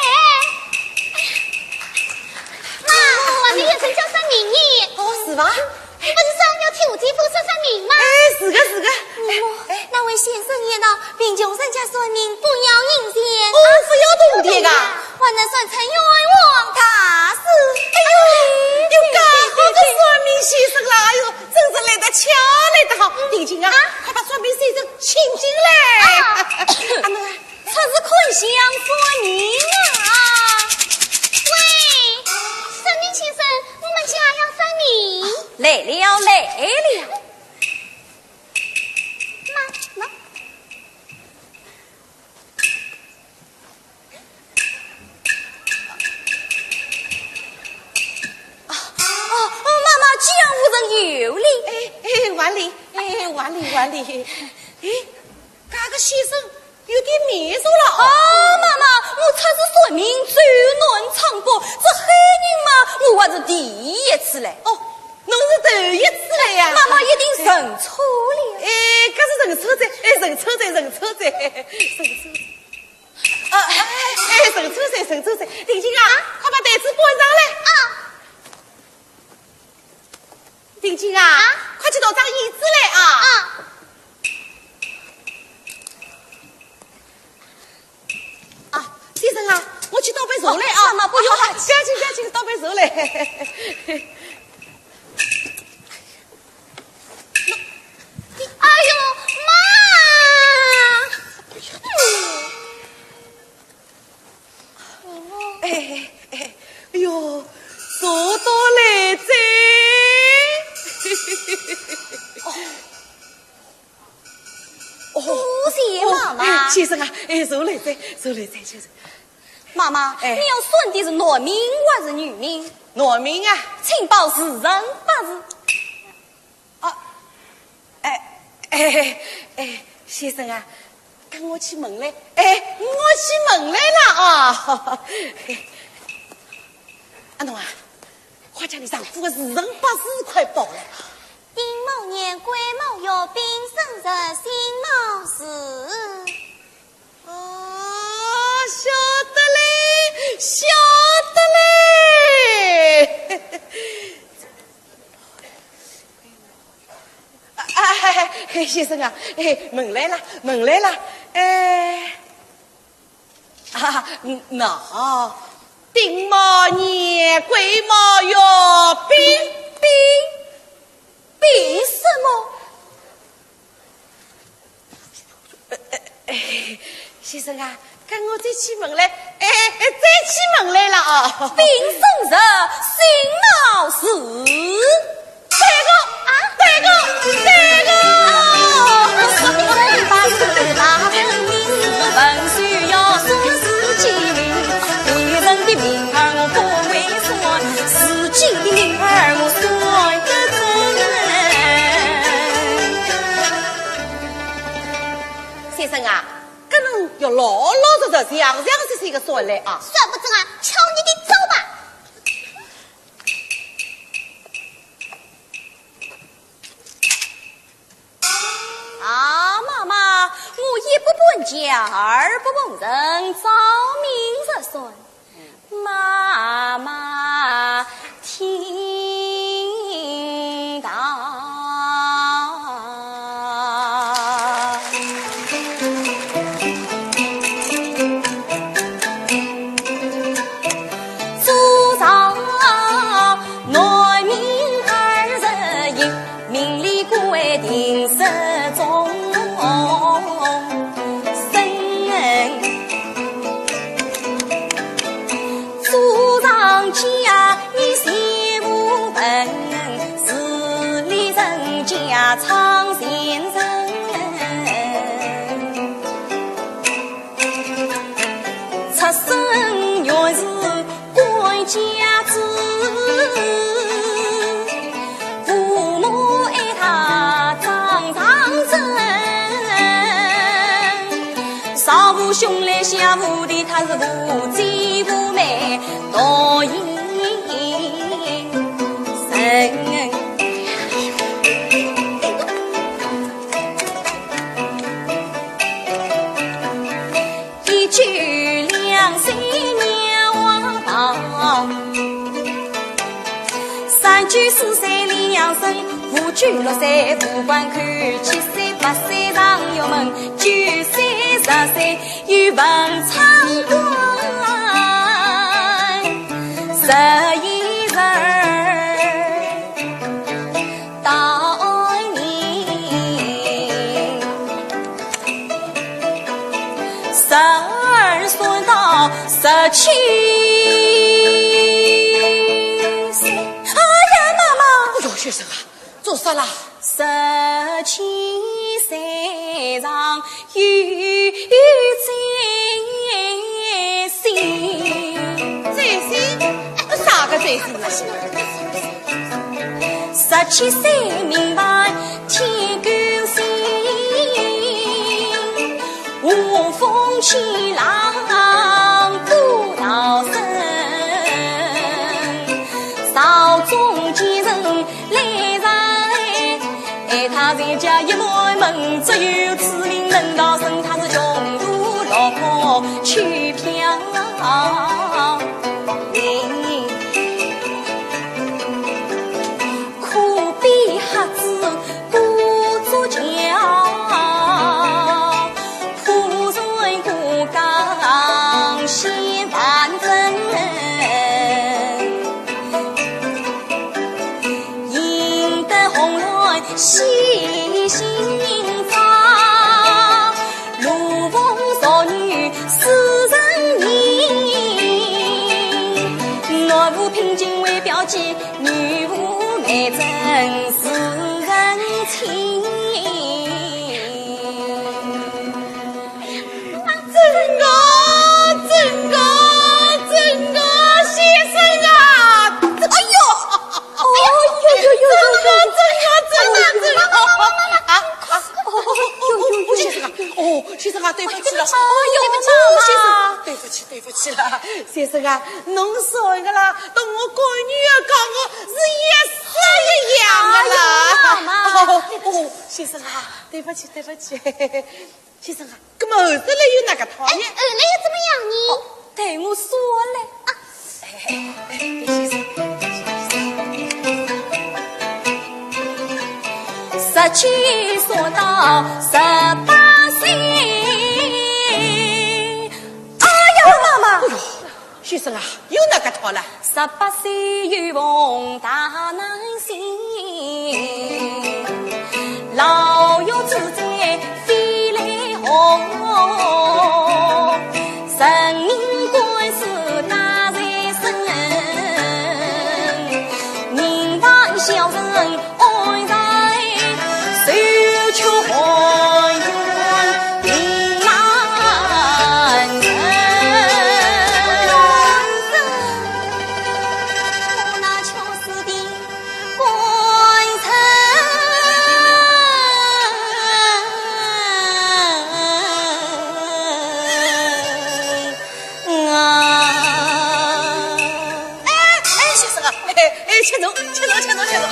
哎呀，妈，外面有人叫算命呢。哦，是吧？你不是说要替我姐夫算算命吗？哎，是的，是的。哎，哎，那位先生言道，贫穷人家算命不要银钱。哦，不要铜钿的。还能算成冤枉大事。哎呦，有介好的算命先生啦，哎呦，真是来得巧，来得好。定金啊，啊？快把算命先生请进来。啊。阿奴啊， 出此款相算命啊！喂，算命先生，我们家要算命。来了，来了。妈，妈。啊，啊，妈妈，江湖人有礼。哎，哎，还礼，哎，还礼，还礼。哎， 搿个先生有点面熟了哦。哦，妈妈，我出此算命走南闯北，这海宁嘛，我还是第一次来。哦，侬是头一次来呀？妈妈一定认错了。哎，搿是认错哉，哎，认错哉，认错哉，认错哉。啊，哎，哎，认错哉，认错哉。定金啊，快把台子搬上来。啊。 定金啊，啊？快去拿张椅子来啊！啊。啊，先生啊，我去倒杯茶来啊！啊，妈妈，不用了。啊，不要紧，不要紧，倒杯茶来。哎呦，妈！嗯。 哎，哎，哎呦，坐到来哉。哦，多谢妈妈。哎，先生啊，哎，坐来哉，坐来哉，先生。妈妈，哎。你要算的是男命还是女命？男命啊。请报时辰八字。 啊，哎，哎，哎，先生啊，跟我去问来，哎，我去问来了啊。阿奴啊，快将你丈夫的时辰八字快报来。丁卯年，癸卯月，丙申日，辛卯时。 哦，晓得嘞，晓得嘞。啊，哎，哎，先生啊，哎，问来了，问来了，哎，啊，那，丁卯年，癸卯月，丙，丙，丙什么？ 哎，先生啊，跟我再去问来，哎，哎，再去问来了啊。丙申日，辛卯时。对个，啊？对个，对个。要老老实实、详详细细个算来啊。算不准啊，照你的走吧。啊，妈妈，我一不搬家，二不碰人，照明日算。 妈妈听到。祖上男女二十一， 名利贵贱是中生。祖上家你谁无闻，是你人家唱前人。出身原是 官家子，父母爱他掌上人，上无兄来下无弟，他是无姐无妹独一人。 一九两岁娘亡，三九四岁两生，五九六岁父官看，七岁八岁上学门，九岁十岁又文昌官，十一岁 到你十二岁到十七岁。哎呀，妈妈！哎呦，先生啊，做啥啦？十七岁上 有有追星。追星？哎，啥个追星啊？十七岁名牌天狗星，无风起浪不逃生，朝中奸臣 来人，哎，他全家一满门，只有此名能逃生，他是穷途落魄去飘零，苦比瞎子过竹桥。 破船过江千万程，赢得红鸾喜心肠，罗凤淑女四人行，男无聘金为表记，女无媒证四人亲。 真个，真个，真个，先生啊！哎呦，哎呦，呦，呦，呦，真个，真个，真个，真个，啊，啊，哦，呦，呦，呦，先生啊，哦，先生啊，对不起了，哦，呦，先生，对不起，对不起了，先生啊，侬说个啦，同我闺女啊讲个是一式一样的啦。哎呦，妈妈。哦，哦，先生啊，对不起，对不起。 先生啊，搿么后头来又哪个讨呢？哎，后来又怎么样呢？哦，待我说来。啊。哎，哎，哎，先生，先生。十七说到十八岁。哎呀，妈妈！哎呦， 先生啊，又哪个讨了？十八岁又逢大难星，牢狱之灾飞来祸，人命官司家在身，民房小人 安在受屈寒，云南人。请坐，请坐，请坐，请坐。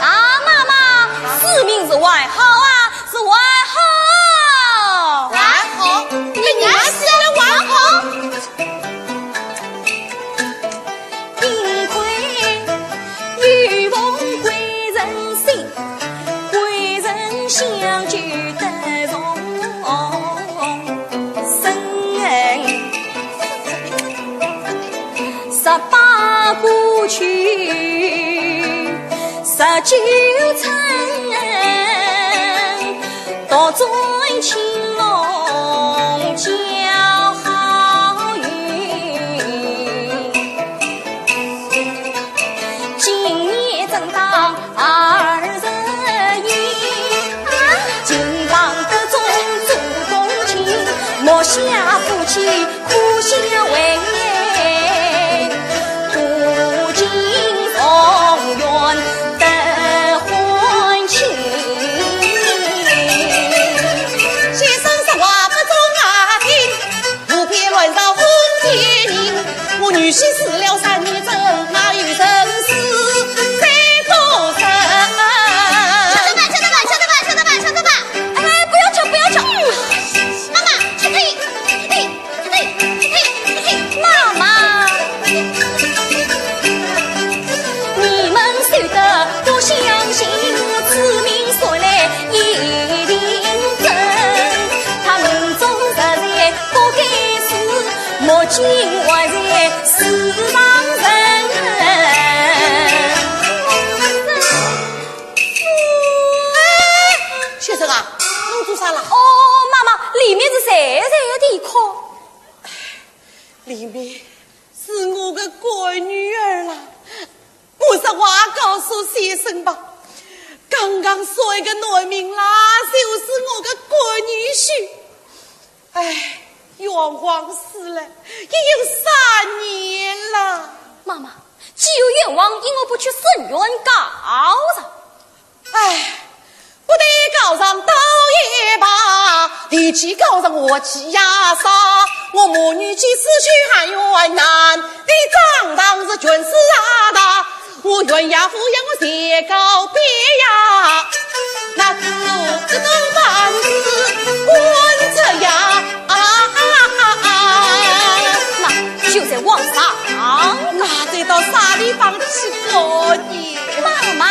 啊，妈妈，是命是还好啊？是还好。还好？你娘死了还好？哎，不要吵，不要吵。妈妈，去退，退，退，退，退，妈妈。先生啊，侬做啥啦？哦，妈妈，里面是谁谁的哭？里面是我的干女儿啦。我实话告诉先生吧，刚刚说一个男名啦，就是我的干女婿。哎，冤枉死了，已有三年了。妈妈，既有冤枉，因何不去伸冤告状？哎，不得告状倒也罢，提起告状我气呀杀。我母女几次去喊冤难，你张当是权势啊大，我冤呀无冤我谁告别呀，那是这种办事官职呀。啊，那就在皇上。那再到啥地方去告呢？妈妈。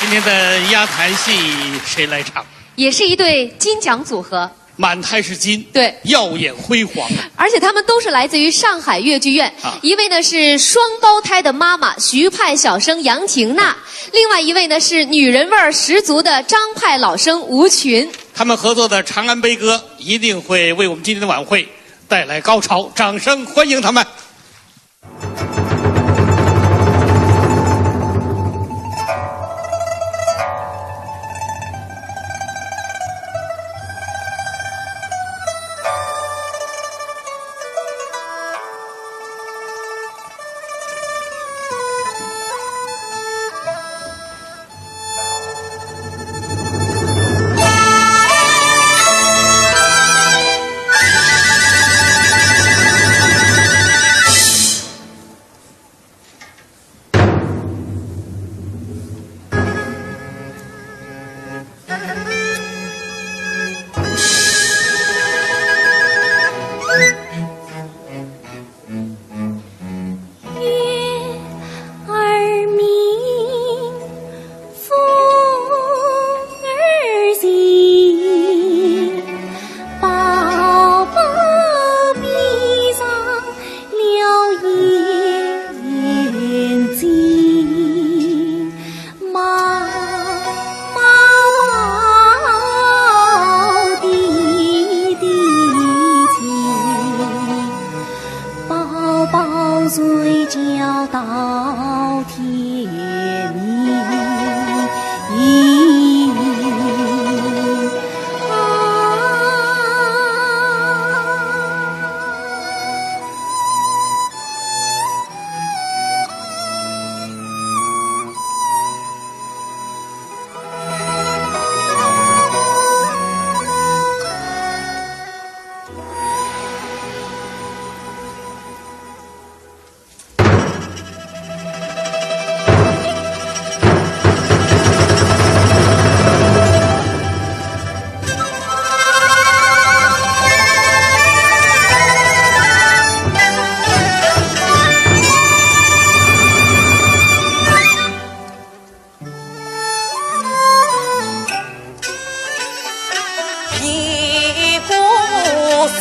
今天的压台戏谁来唱？也是一对金奖组合。满台是金，对。耀眼辉煌啊。而且他们都是来自于上海越剧院，啊。一位呢是双胞胎的妈妈，徐派小生杨婷娜，另外一位呢是女人味儿十足的张派老生吴群。他们合作的《长安悲歌》一定会为我们今天的晚会带来高潮，掌声欢迎他们。声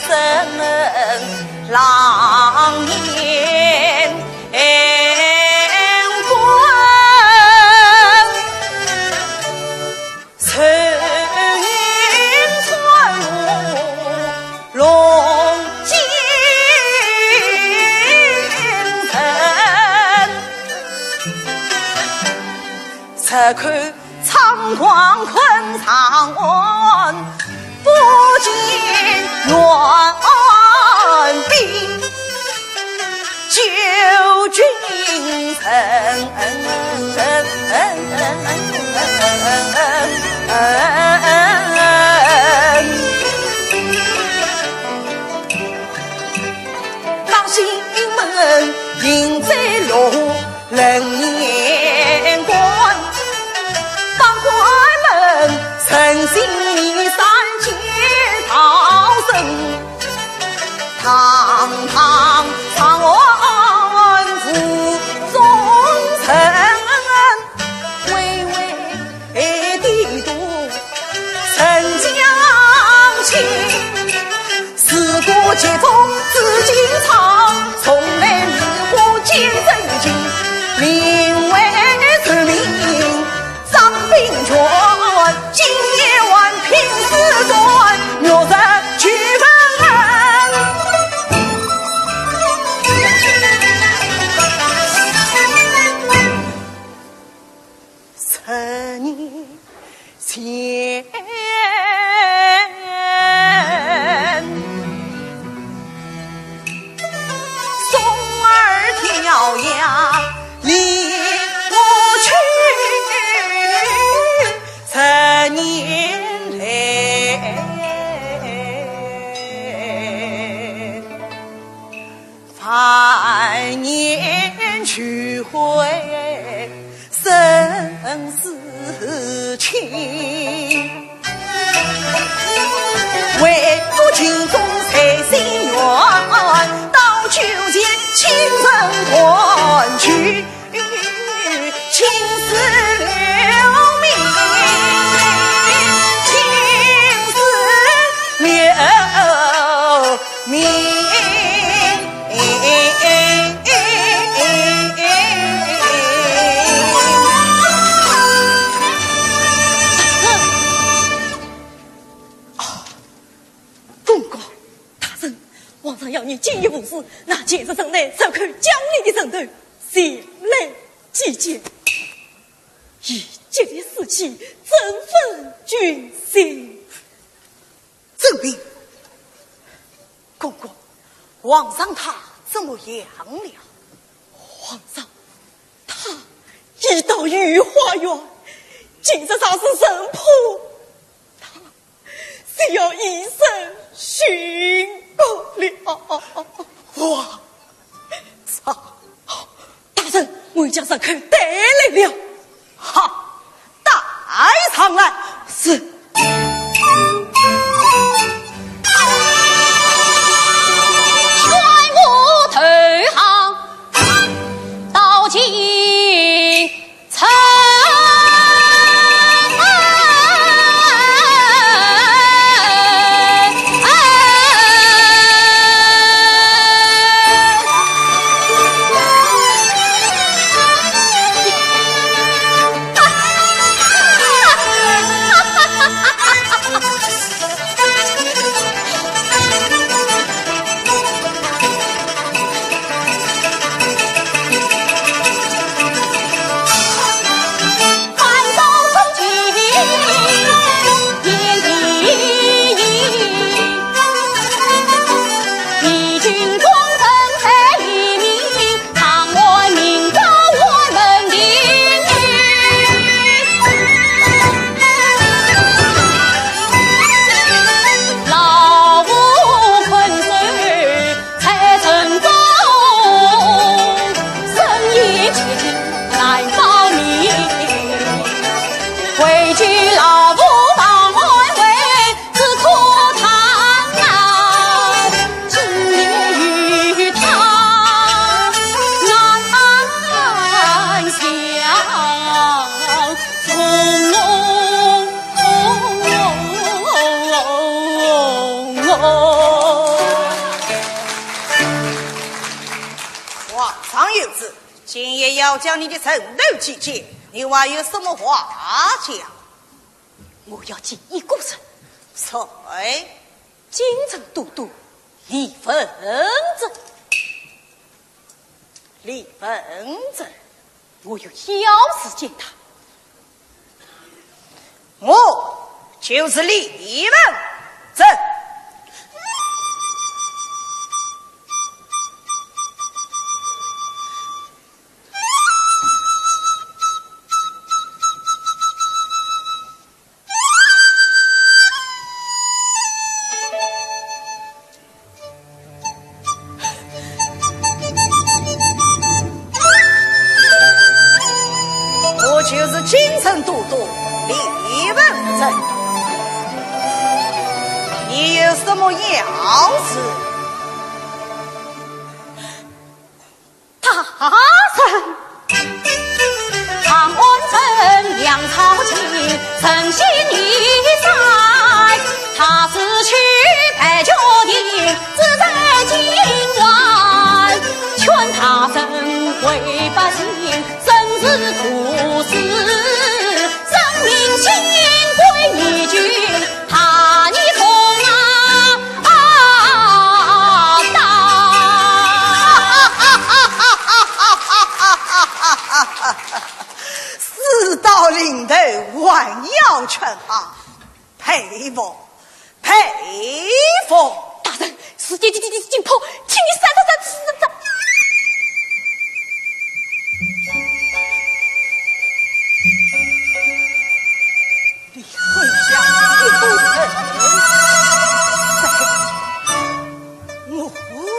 声狼烟滚，声音传入龙京城。 时刻仓皇困长安，不见援兵救君臣。当西门迎在龙 冷眼观，当官们神行三界逃生，堂堂长安府中人，微微 哎，帝都沉香清。事过其中知今朝，从来迷惑见真情。名为臣民张炳全，今夜还凭诗传，玉石俱焚。 十年前，松儿跳崖离我去，十年来，万念俱灰 生死情。唯独情中随心愿，到九泉清晨团聚，青丝留名，青丝留名。 公公，大人，皇上要你今夜无事，拿前世城内受苦江陵的人头前来祭奠，以激励士气，振奋军心。 遵命。公公，皇上他怎么样了？皇上，他已到御花园，今日若是认破，他就要以身殉国了。皇 上。大人，我已将人口带来了。好，带上来。是。全部投降，到京要将你的人头去见，你还有什么话讲？我要见一个人。谁？京城都督李文正。李文正？我有要事见他。我就是李文正。 我就是京城都督李文正。你有什么要事？ 大人。长安城梁朝前，神仙一山，他是去拜九天，只在今晚。劝大人为百姓，真是大事，人民心归一句， 大义中啊，啊，大。事到临头，还要劝他，佩服，佩服。大人，事已经，已经，已经破，请你三思三思。 你很想一个人，谁？我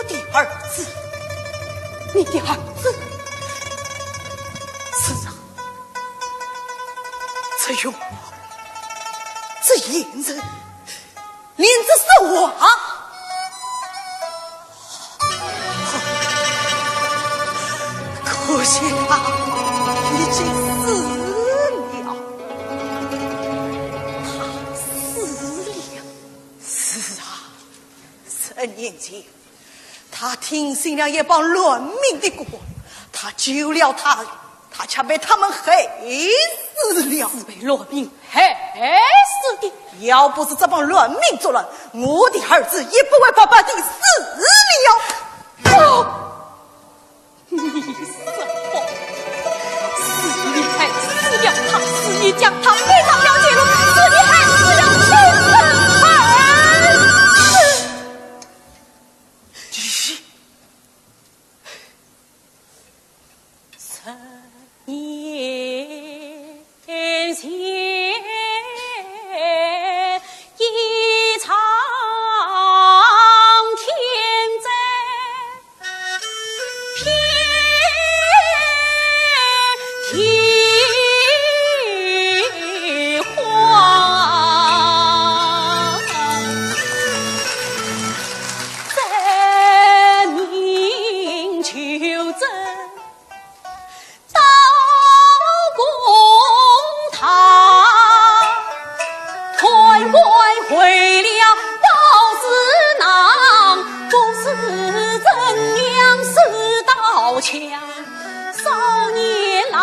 的儿子。你的儿子？是啊，这容貌，这眼神， 连这说话，可惜他已经死了。他死了？是啊，十年前， 他听信了一帮乱民的诰，他救了他人，他却被他们害死了。是被乱民害死的。要不是这帮乱民作乱，我的儿子也不会白白地死了。不，你说，是你害死了他，是你将他逼上了绝路，是你害死了亲生儿子。 十年前，一场天灾，遍地荒。 灾民求赈，到公堂，判官回了报纸囊，不是真娘是刀枪，少年郎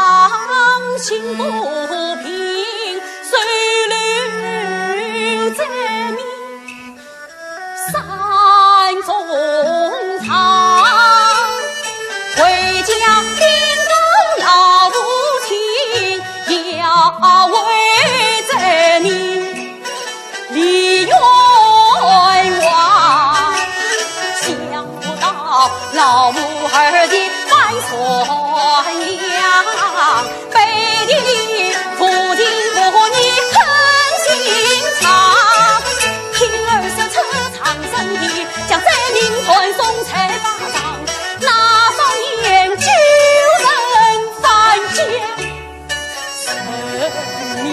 心不平，手留罪名。 山中长，回家禀告老父亲，要为这名李员外。想不到老母儿的半善良， 背地里无情无义狠心肠。听儿说出藏身地，将罪名断送在法场。那少年救人犯奸，人民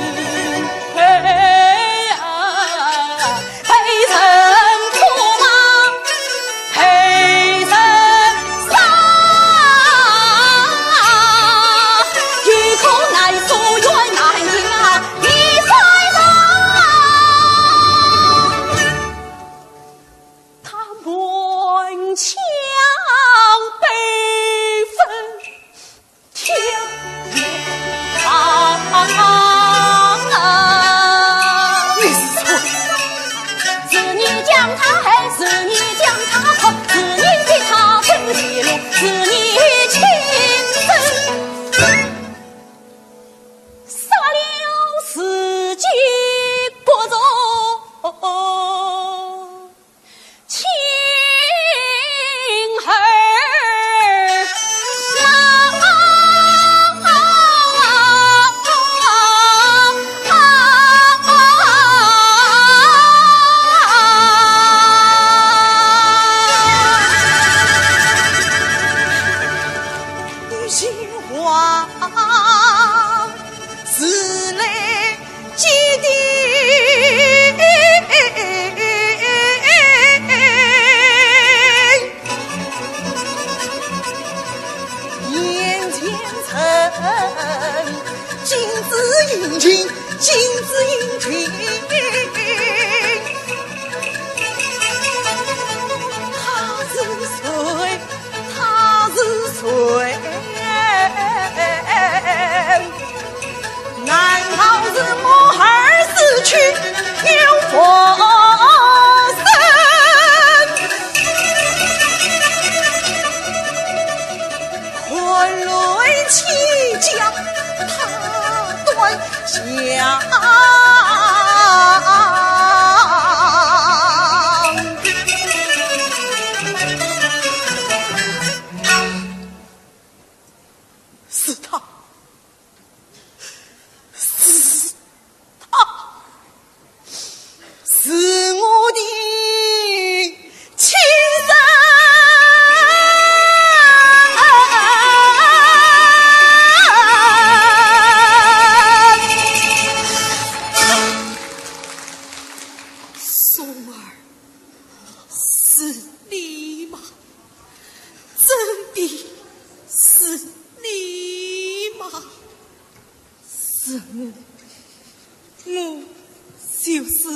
悲啊！ 被人唾骂，被人杀，有苦难诉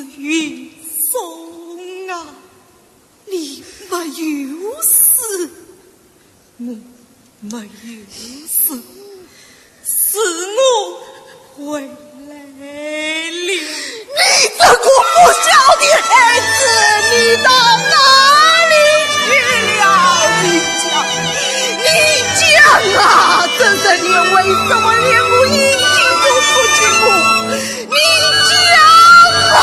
云松啊，你没有死，我没有死，是我回来了。你这个不孝的孩子，你到哪里去了？你讲，你讲啊！这三年为什么连个音信都不给我？你讲啊！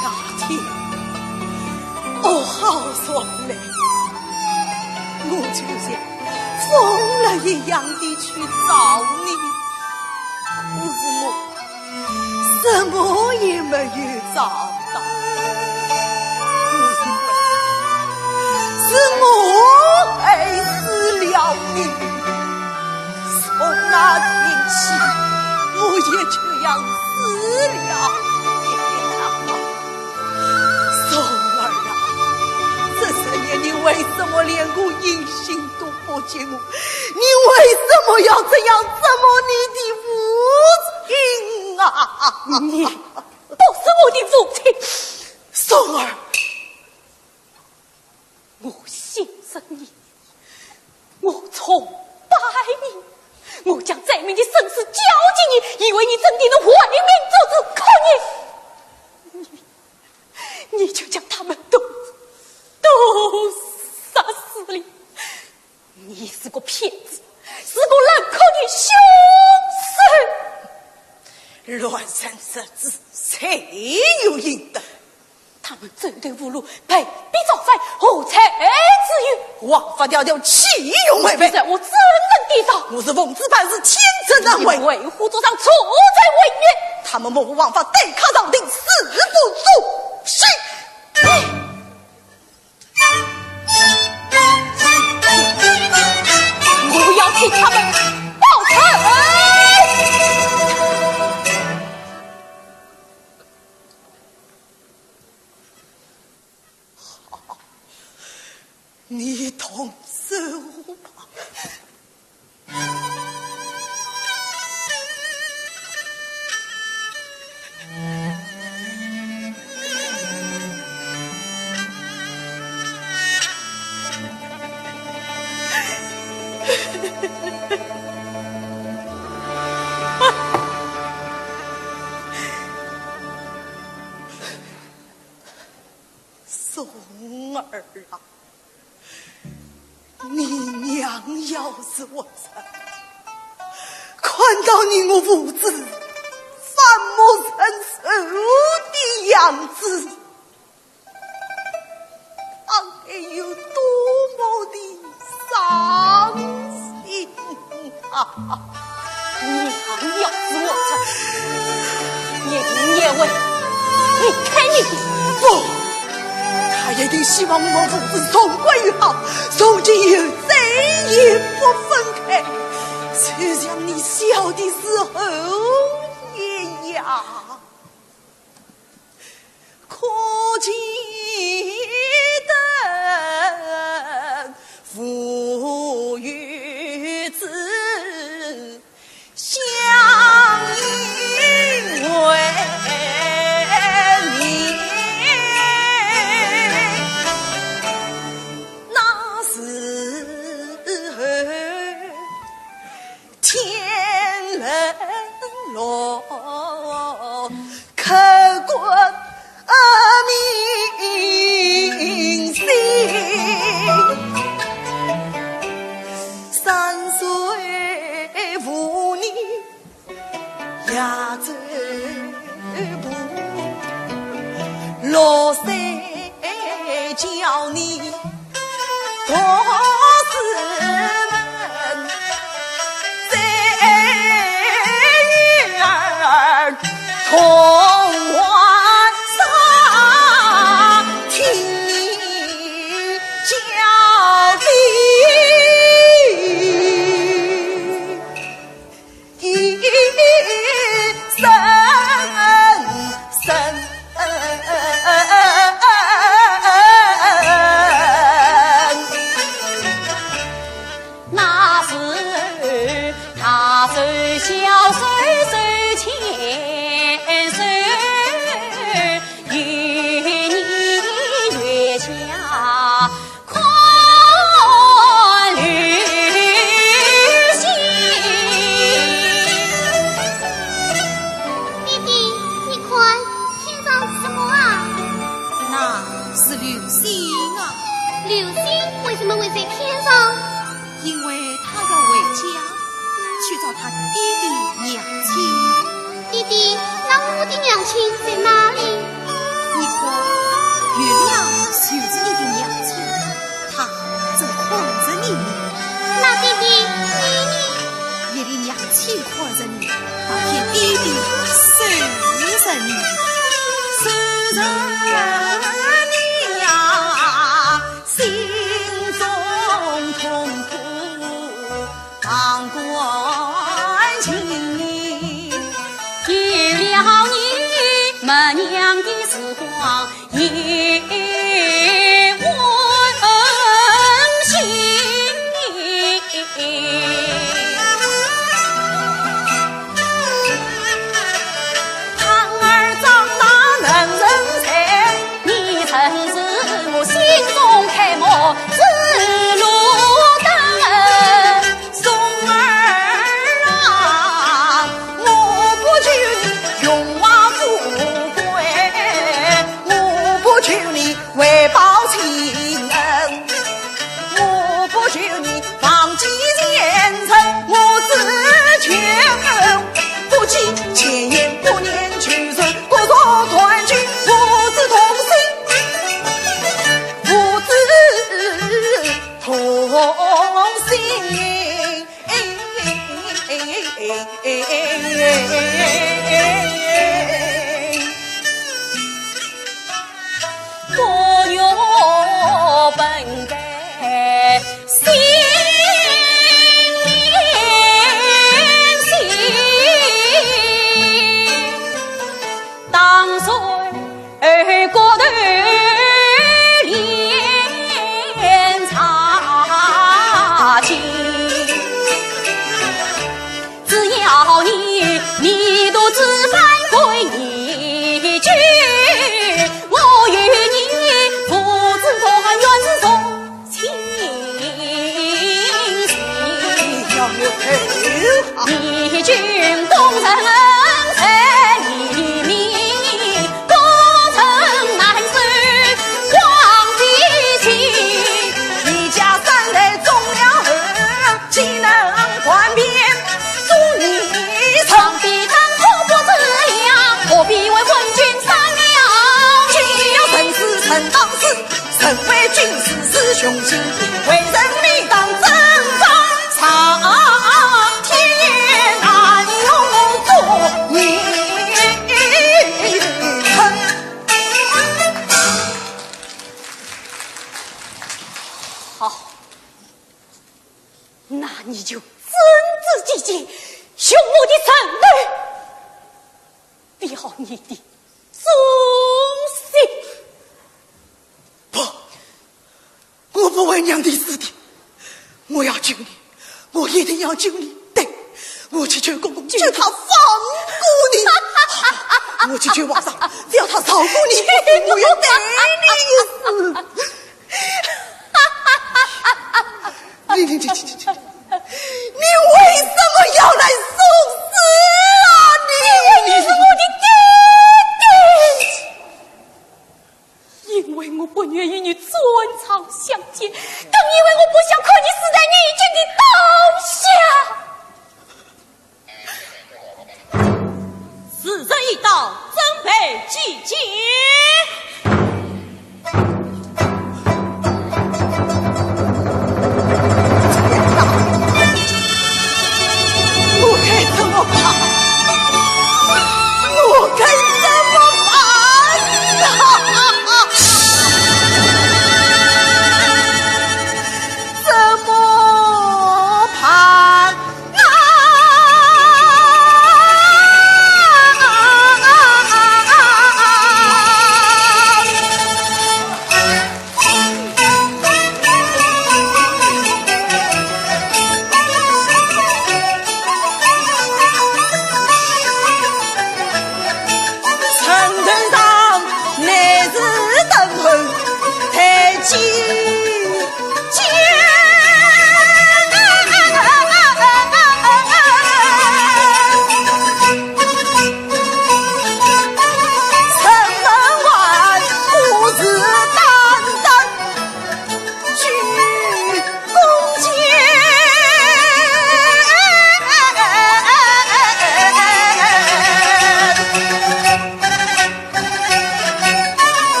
那天，哦，好爽嘞！我就像疯了一样地去找你，可是我 什么也没有找到。我以为是我害死了你，从那天起，我也就要死了。松儿啊，这三年你为什么连个音信都不给我？你为什么要这样折磨你的父亲啊？你 不是我的父亲。松儿，我信任你，我崇拜你，我将灾民的生死交给你，以为你真的能为民做主。可你，你你就将他们都，都杀死了。你是个骗子，是个冷酷的凶手。乱臣贼子，罪有应得。他们走投无路，被逼造反，何罪之有？王法条条，岂容违背？你在我怎能抵挡？我是奉旨办事，千责难违。你为虎作伥，助纣为虐。他们漠不王法，对抗朝廷，誓不作声。 我要替他们报仇！好，你动手吧。 松儿啊，你娘要是活着，看到你我父子反目成仇的样子，她该有多么的伤心啊！ 娘要是活着，一定也会离开你的。不，她一定希望我们父子重归于好，从今以后再也不分开，就像你小的时候一样。 可见得父与子相依为命，那时候 天冷落，客官明心。三岁无你也走步，六岁 叫你读书门，这女儿同花山，听你教的。 一声声。那时大手小手手牵手，一年月下 看流星。爹爹，你看，天上什么啊？那是流星啊。流星为什么会在天上？因为他要回家，去找他爹爹娘亲。 爹爹，那我的娘亲在哪里？你看，月亮就是你的娘亲，她正看着你呢。那爹爹，你呢？你的娘亲看着你，那片爹爹守着你。守着你呀，心中痛苦 旁观情理，有了你，默娘的时光也温馨。孩儿长大能成才，你曾是我心中楷模，是路灯。 松儿啊，我不求荣华富贵，我不求过头连茶酒，只要你，你独自返回你居，我与你父子团圆是从 情深。你君功臣在黎民，功成难守皇帝心。你家三代忠良儿，岂能叛变忠义臣？皇帝当可不知了，何必为昏君商量？既要成事成大事， 身为君子是雄心，为人民当争锋，苍天难容作孽臣。好，那你就遵旨进谏，用我的人头表你的忠心。不，我不会让你死的，我要救你，我一定要救你。对，我去求公公，求他放过你。我去求皇上，只要他饶过你，我愿陪你一死。你你你你你，你为什么要来送死啊你？因为你是我的爹爹。因为我不愿与你断肠相见，更因为我不想看你死在义军的刀下。 时辰已到，准备祭剑。我该怎么办？我该怎么办呀？怎么办？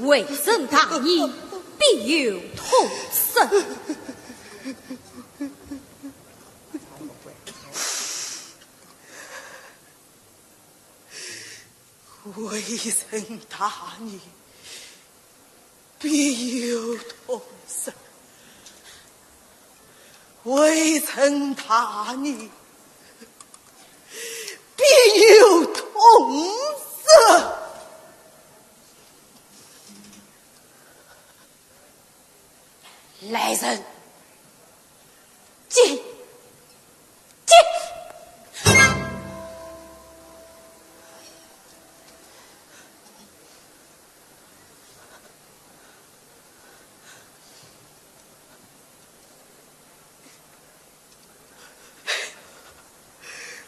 为人大义，必有痛失。为人大义，必有痛失。为人大义，必有痛失。 来人，进，进！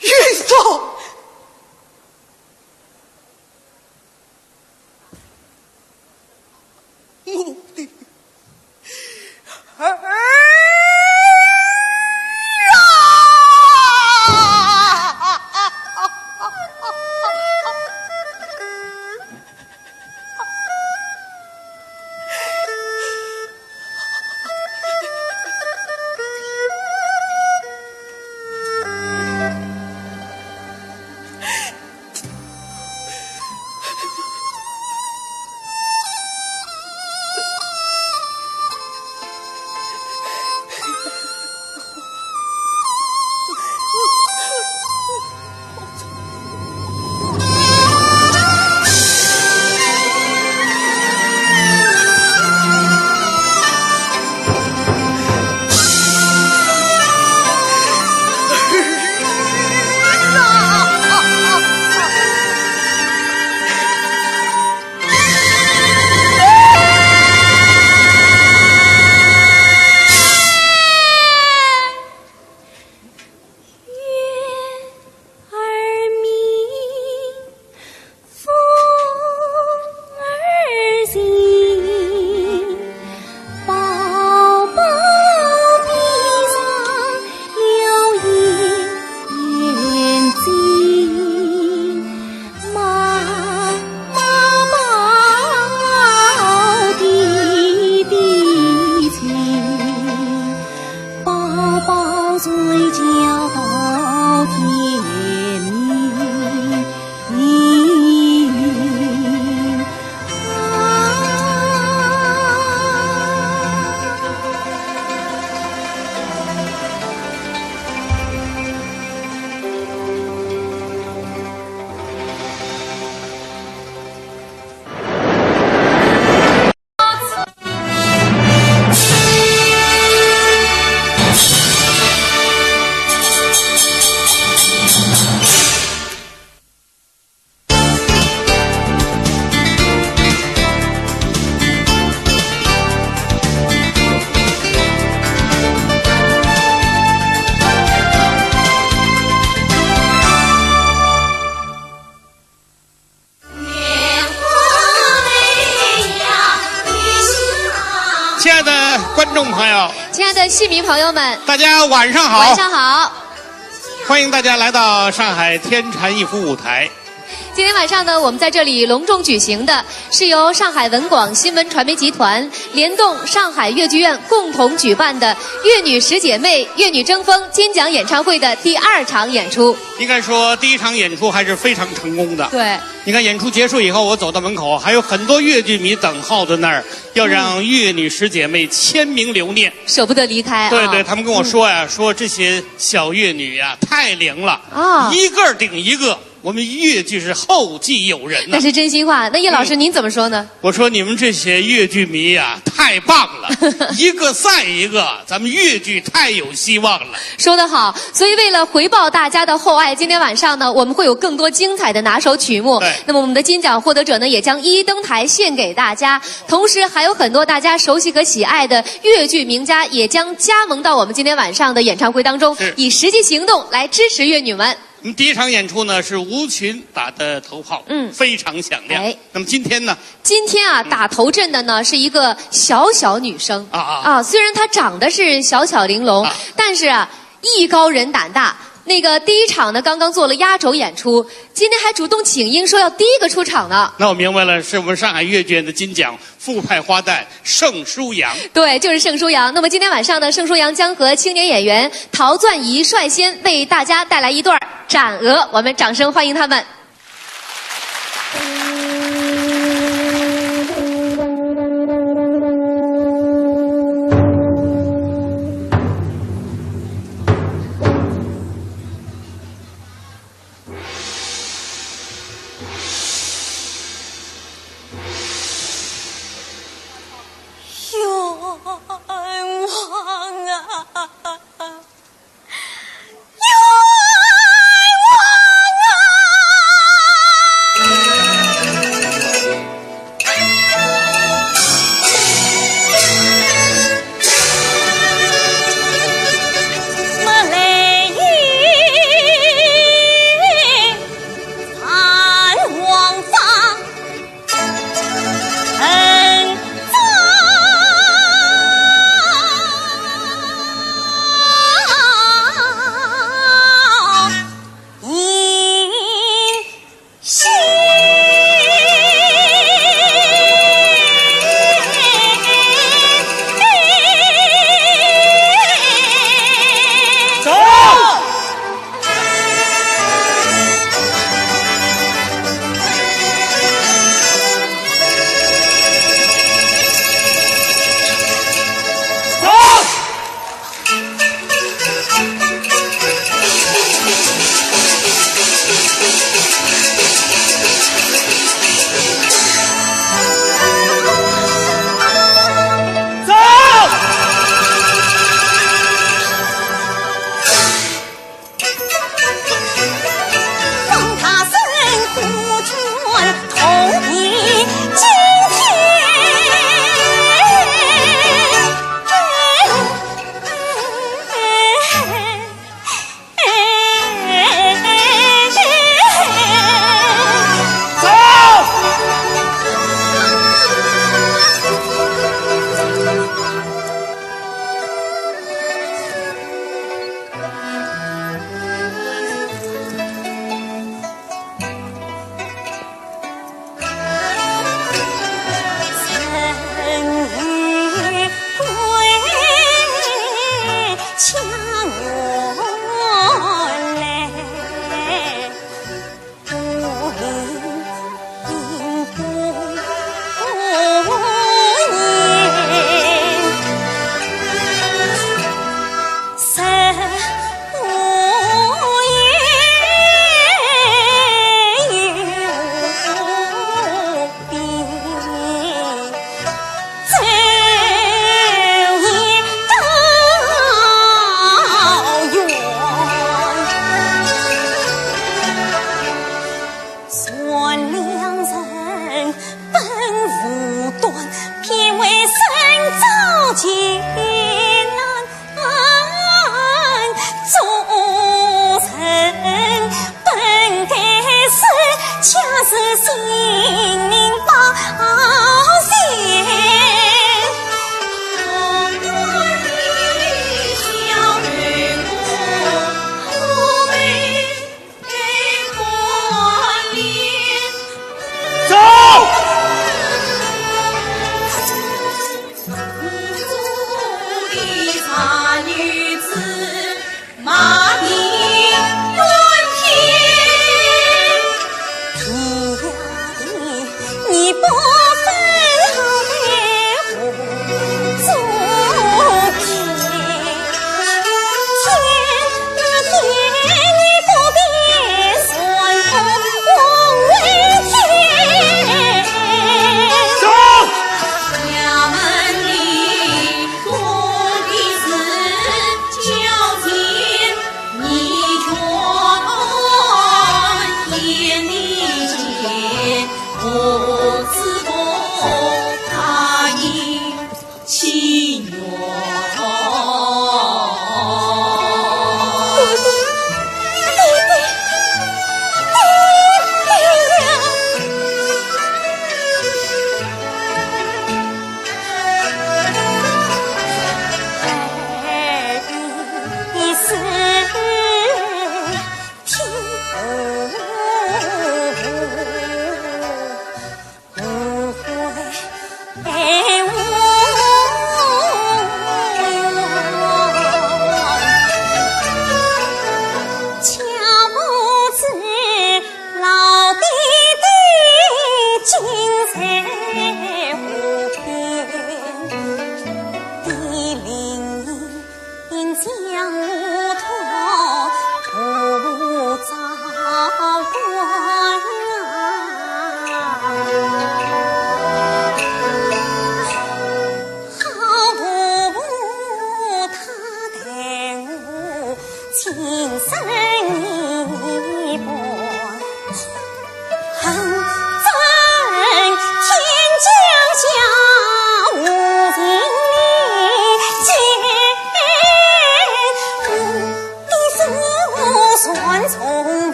运送！ 我的儿啊！亲爱的观众朋友，亲爱的戏迷朋友们，大家晚上好。晚上好。欢迎大家来到上海天蟾一夫舞台。今天晚上呢，我们在这里隆重举行的是由上海文广新闻传媒集团联动上海越剧院共同举办的越女十姐妹越女争锋金奖演唱会的第二场演出。应该说，第一场演出还是非常成功的。对。你看，演出结束以后，我走到门口，还有很多越剧迷等候在那儿，要让越女十姐妹签名留念。舍不得离开啊。对，对，他们跟我说呀，说这些小越女呀，太灵了，啊。一个顶一个，我们越剧是后继有人呢。那是真心话。那叶老师，嗯。您怎么说呢？我说你们这些越剧迷呀，太棒了，一个赛一个，咱们越剧太有希望了。说得好，所以为了回报大家的厚爱，今天晚上呢，我们会有更多精彩的拿手曲目。对。那么我们的金奖获得者呢，也将一一登台献给大家。同时，还有很多大家熟悉和喜爱的越剧名家也将加盟到我们今天晚上的演唱会当中，是。以实际行动来支持越女们。我们第一场演出呢是吴琴打的头炮，嗯非常响亮。哎那么今天呢，今天啊，打头阵的呢是一个小小女生啊啊啊，虽然她长得是小巧玲珑，啊但是啊，艺高人胆大。那个第一场呢，刚刚做了压轴演出，今天还主动请缨，说要第一个出场呢。那我明白了，是我们上海越剧院的金奖，傅派花旦盛舒阳。对，就是盛舒阳。那么今天晚上呢，盛舒阳将和青年演员陶钻仪率先为大家带来一段《斩娥》，我们掌声欢迎他们。冤枉啊！冤枉啊！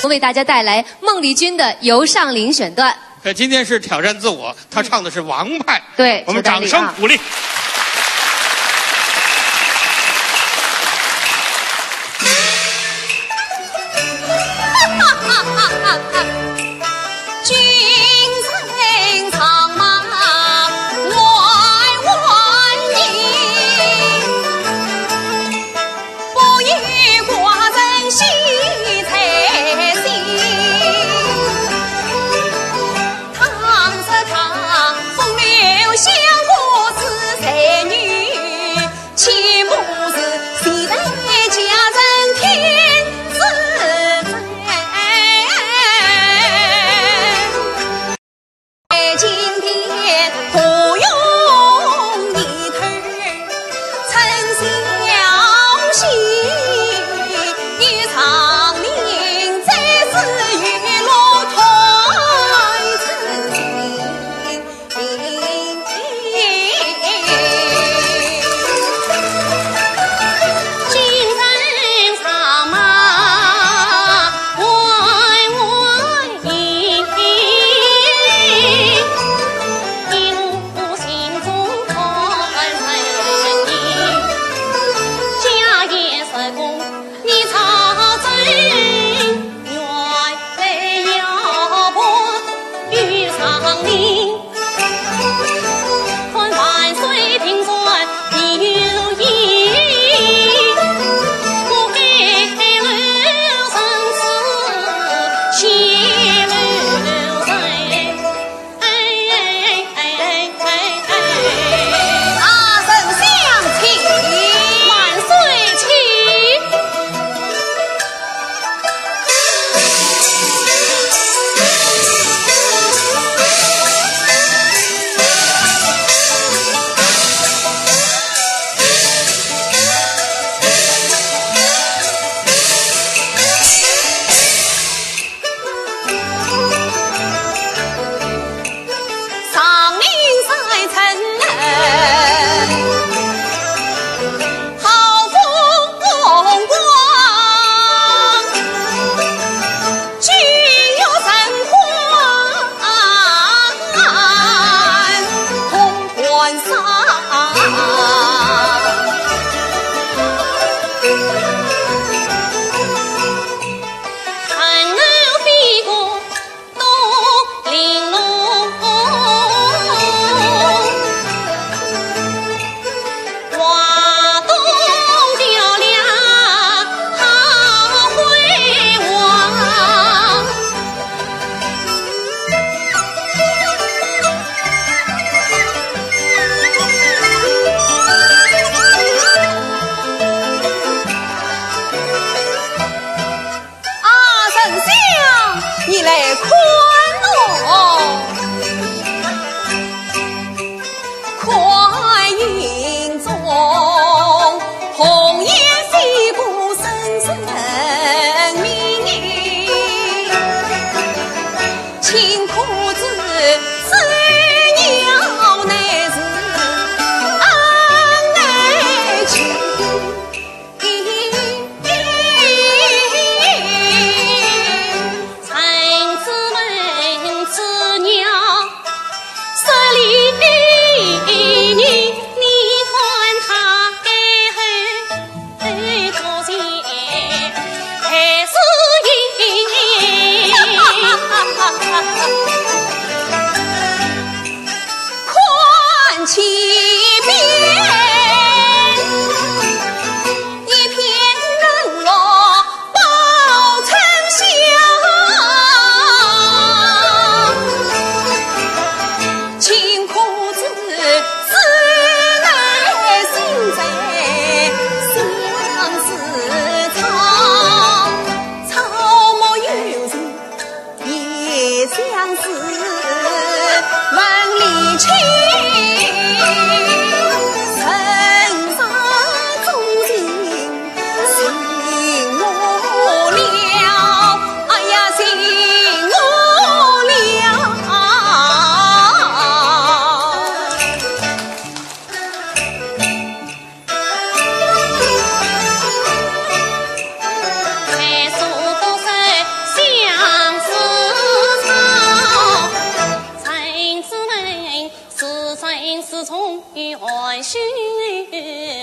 为大家带来孟丽君的《游上林》选段。呃，今天是挑战自我，她唱的是王派。对，我们掌声鼓励。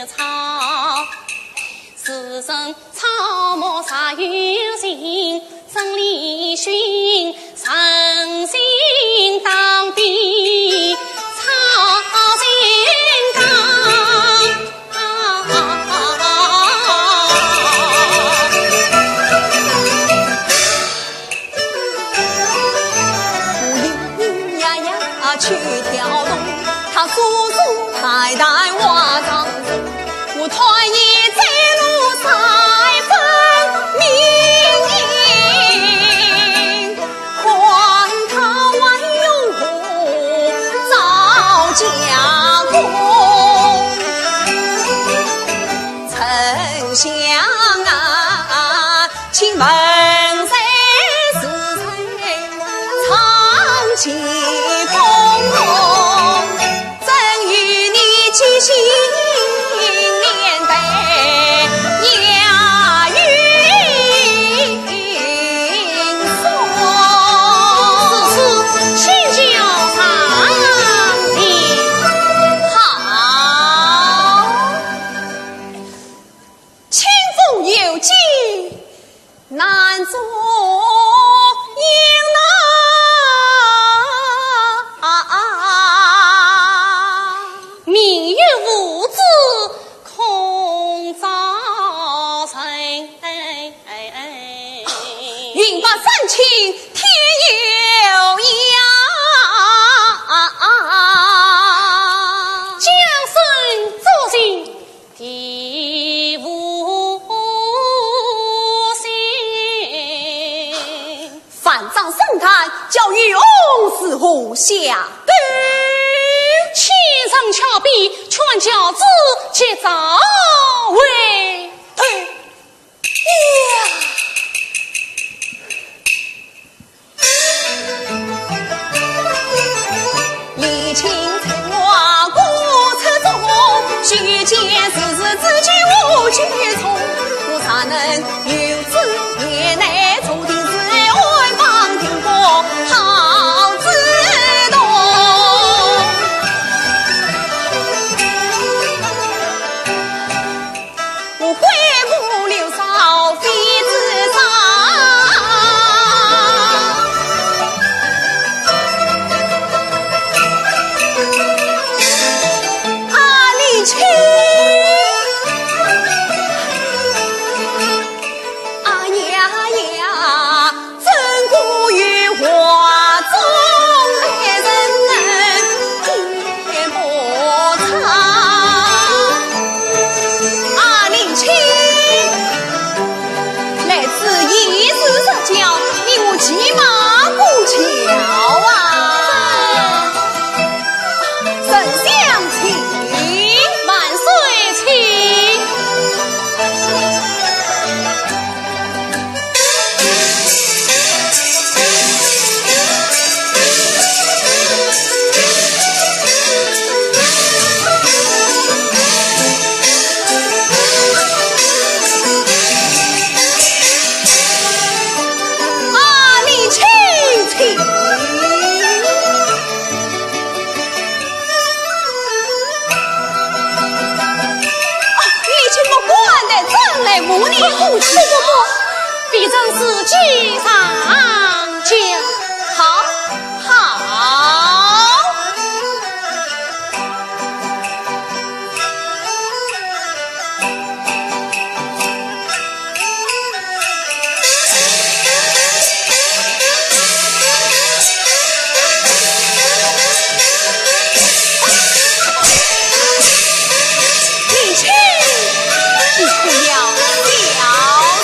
草，世人草木皆有情，真理寻人心当比草寻芳。 我咿咿呀呀去跳动，她诉诉谈谈话当中，我团圆在路上分明，管她还有何招架功。 沉香啊，请问谁是谁？唱起风动，怎与你寄心连带押云送？是，是，请教上联。好。 清风有节，难作英雄。命有五子，空遭罪。云白山青天有涯。江山作尽， 地无心。万丈深潭，叫渔翁如何下渡？千层峭壁，劝教子及早回头呀。 离情成画过车中，须见时时之举无举从。我若能游子年来，注定是安邦定国好子童。 我鬼步流沙飞自上。啊，李青！啊呀呀！ 真个有画中美人一不差。啊，李青，来此一时失脚，你我骑马过桥啊。 丞相请。万岁请。啊，李青请。 哦，你竟不敢的，真来骂你不是？不，不，不，卑职自己上轿。好，好。 李青，你可要小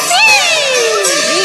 心点。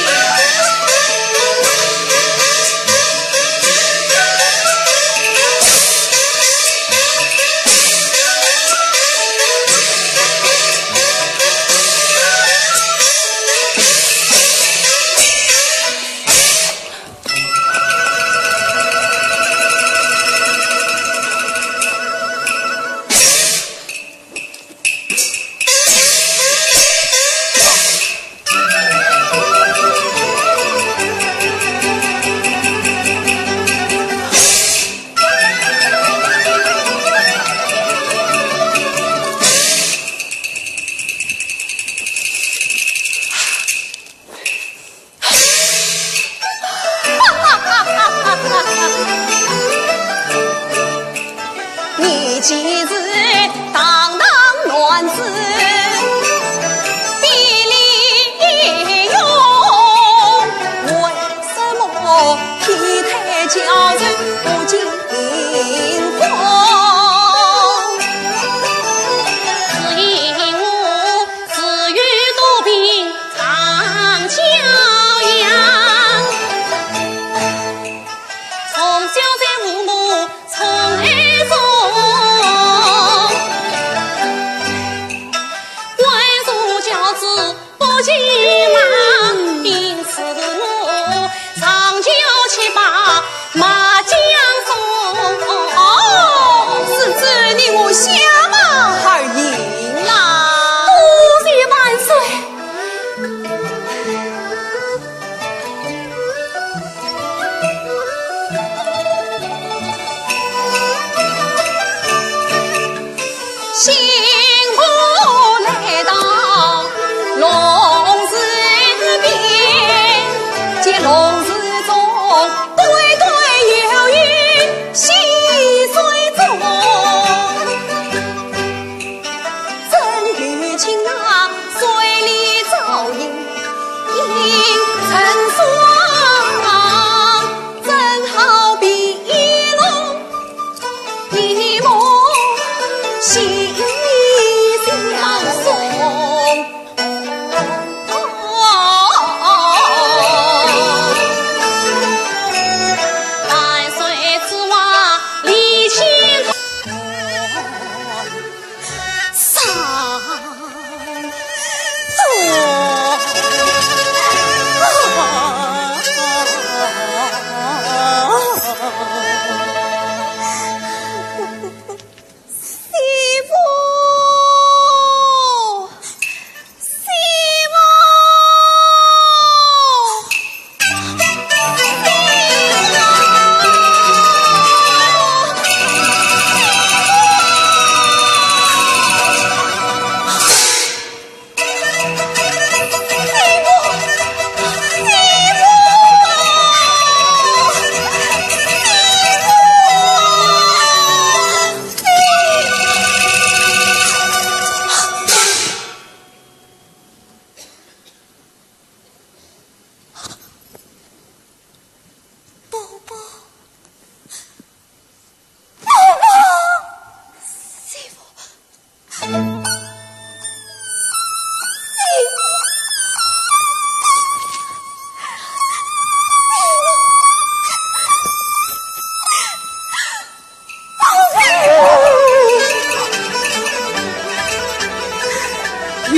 月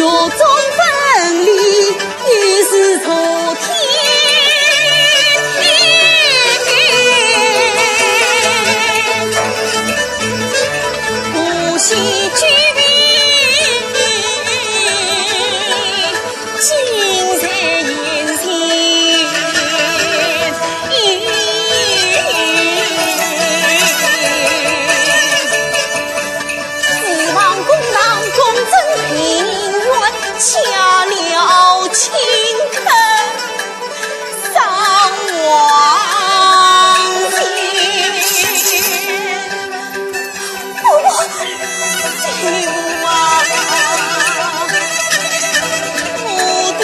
中分离，已是昨天。不惜举杯，敬在眼前。 四望公堂公正平原，下了清客上王前。婆婆，救我啊！我的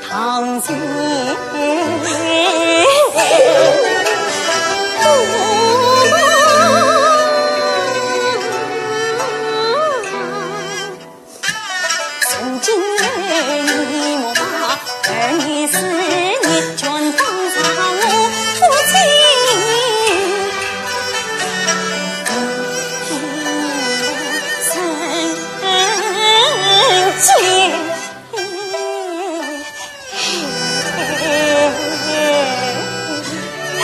好心啊！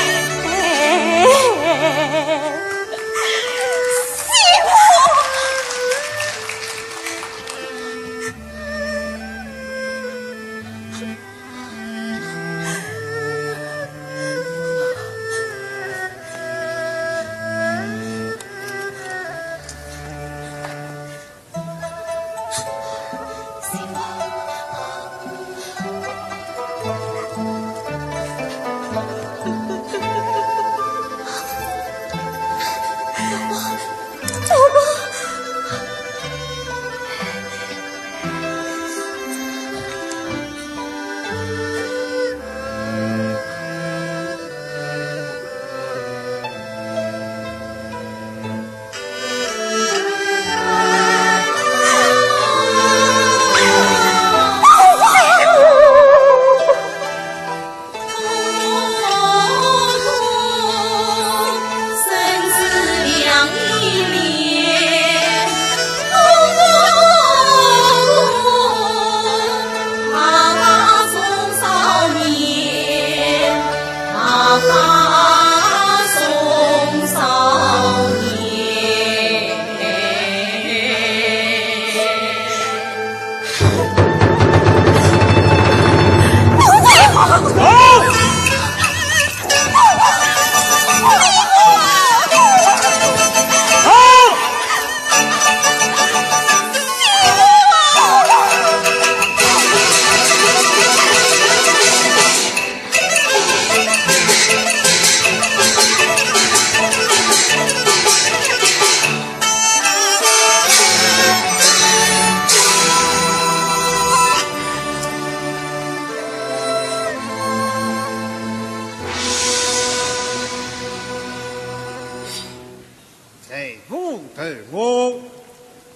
二爷，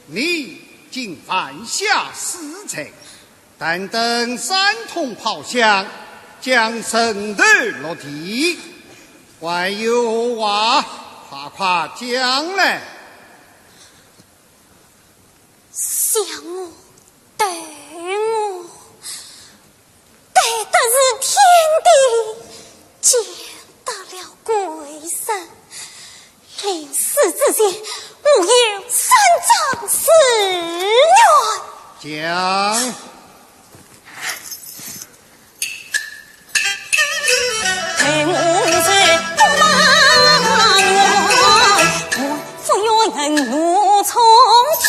你今犯下死罪，但等三通炮响，将人头落地，还有话，快快讲来。想我，待我， 待得是天地，见得了鬼神。临死之前，我有三桩誓愿。讲。待我是不满愿，我不愿能怒冲天。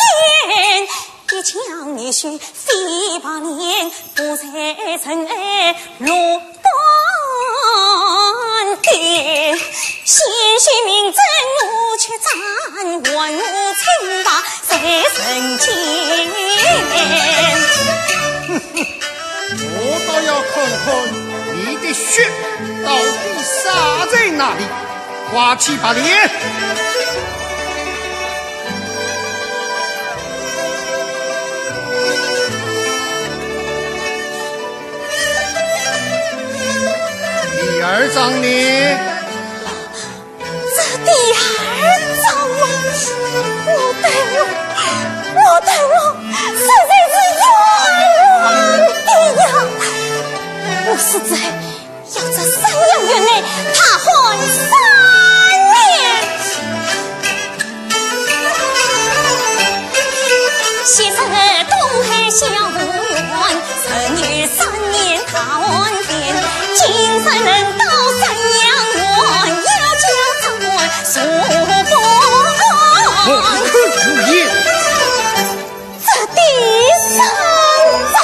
一腔热血飞白练，不在尘埃落半点。鲜血明证我决战，还我清白在人间。我倒要看看你的血到底洒在哪里。 花七八年。第二桩呢？这第二桩嘛，我对我，我对我实在是冤枉的呀！我实在 要这三样月内大旱三年。昔日东海小无缘，十月三年大旱天。今日人到三阳县，要将这旱数不完。哦，无言。 这第三桩，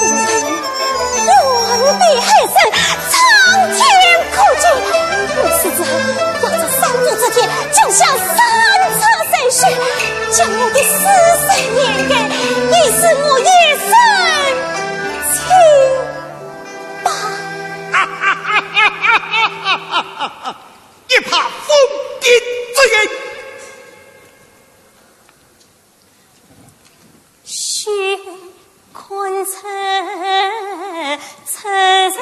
我对我冤得海深，苍天可鉴。我实在要这三伏之天，降下三尺水雪，将我的尸首掩盖，以示我一生清白。一派疯癲之言。 须看此，此日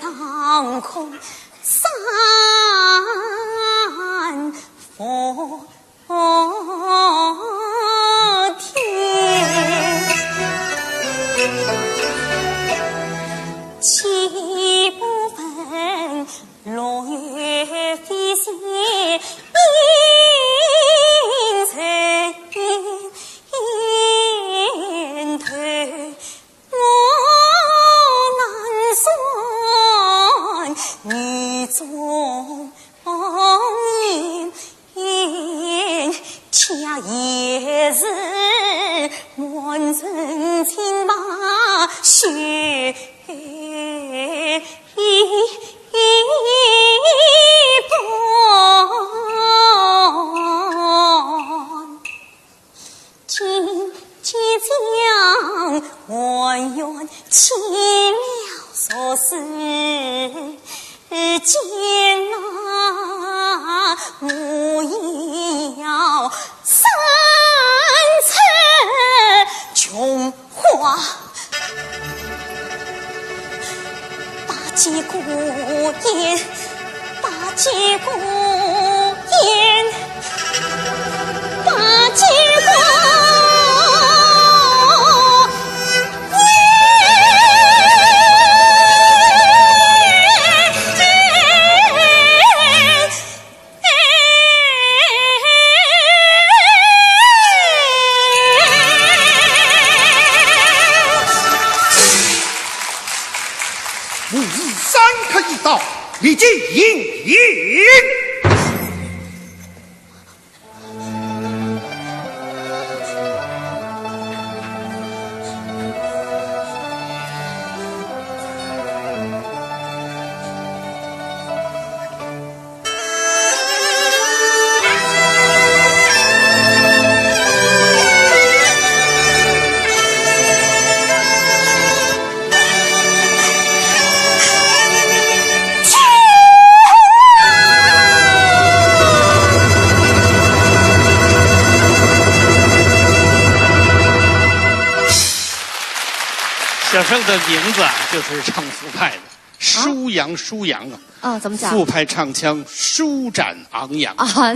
当空三伏天。岂不闻 落叶飞雪映人头，我难算雨中 天，恰也是满城尽白雪一般。今即将还愿，去了俗世 见啊，我也要三尺琼花。把酒过眼，把酒过眼，把酒过 武松三刻一刀，立即行刑。生的名字啊，就是唱苏派的，舒扬，舒扬啊。哦，怎么讲？苏派唱腔舒展昂扬。啊，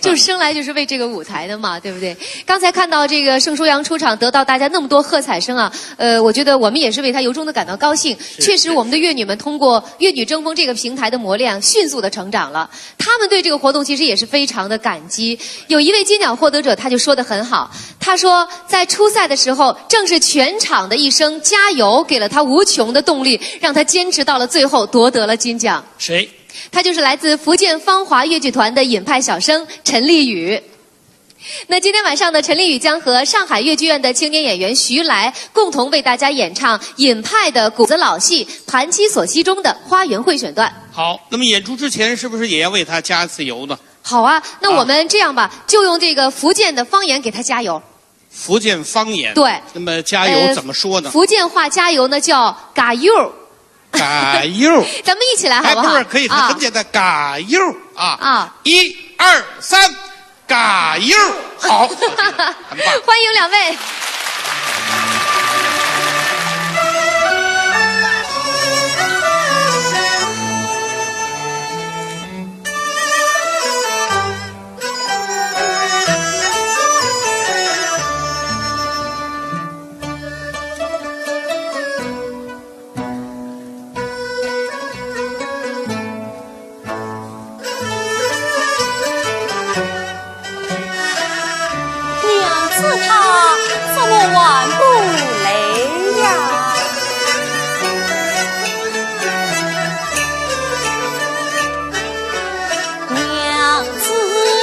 就是生来就是为这个舞台的嘛，对不对？刚才看到这个盛舒扬出场，得到大家那么多喝彩声啊，呃，我觉得我们也是为他由衷地感到高兴。是。确实，我们的越女们通过越女争锋这个平台的磨练，迅速地成长了。他们对这个活动其实也是非常的感激。有一位金奖获得者，他就说得很好，他说在初赛的时候，正是全场的一声加油，给了他无穷的动力，让他坚持到了最后，夺得了金奖。谁？他就是来自福建芳华越剧团的尹派小生陈丽雨。那今天晚上呢，陈丽雨将和上海越剧院的青年演员徐来共同为大家演唱尹派的古子老戏《盘妻锁妻》中的花园会选段。好，那么演出之前是不是也要为他加一次油呢？好啊，那我们这样吧，啊。就用这个福建的方言给他加油。福建方言？对。那么加油怎么说呢？呃，福建话加油呢叫加油。加油。咱们一起来好不好？哎，不是，可以，啊。很简单，加油啊。啊。一二三，加油。好，好极了，很棒。欢迎两位。 娘子她怎么还不来呀？娘子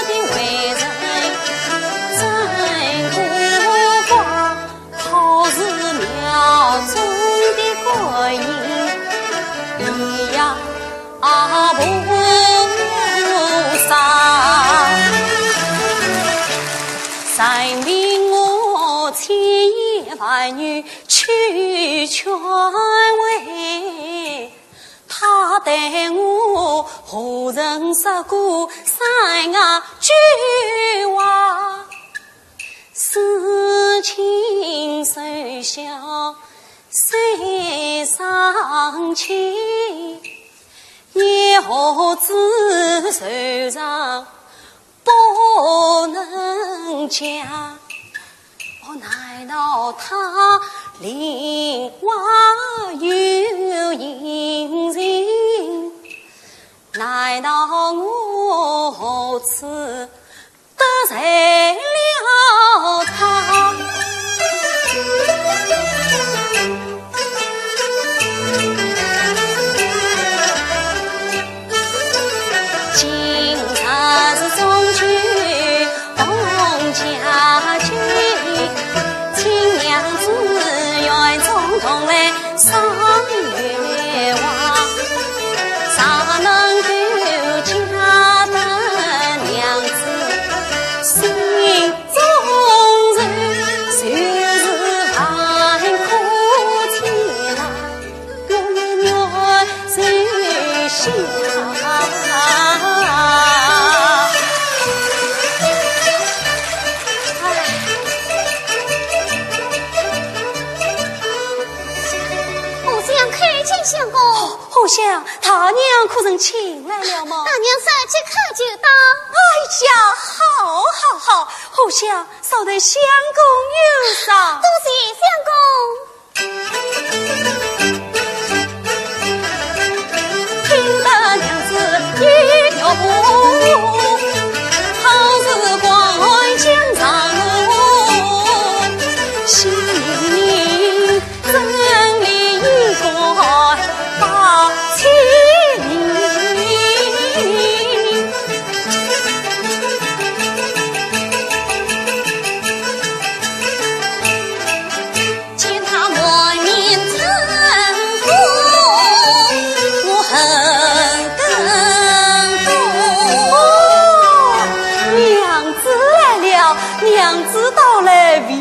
的为人真古怪， 好似庙中的观音一样菩萨。神明我千言万语去劝慰，他待我何曾说过三句话。 事情虽小虽伤气，也何止受伤不能讲。哦，难道他另外有隐情？难道我何止 得罪了他。今日是中秋同佳节，请娘子园中同来赏月华。 谁能够解得娘子心中愁？就是万苦千难，我也愿受下。哎。 荷香叩见相公。荷香，大娘可曾请来了吗？大娘早即刻就到。哎呀，好，好，好，荷香，稍待相公有赏。多谢相公。听得娘子一脚步，好似灌江上河，心里 真理应该把千年。见他满面春风，我很感动。哦，娘子来了，娘子到来，未曾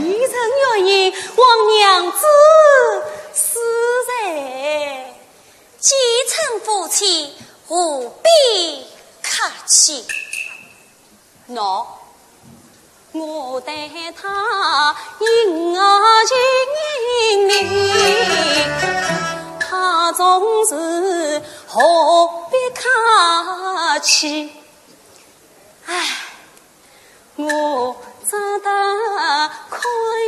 远迎，望娘子 恕罪。既称夫妻，何必客气？喏，我待他因我情意，他总是何必客气。唉，我只得看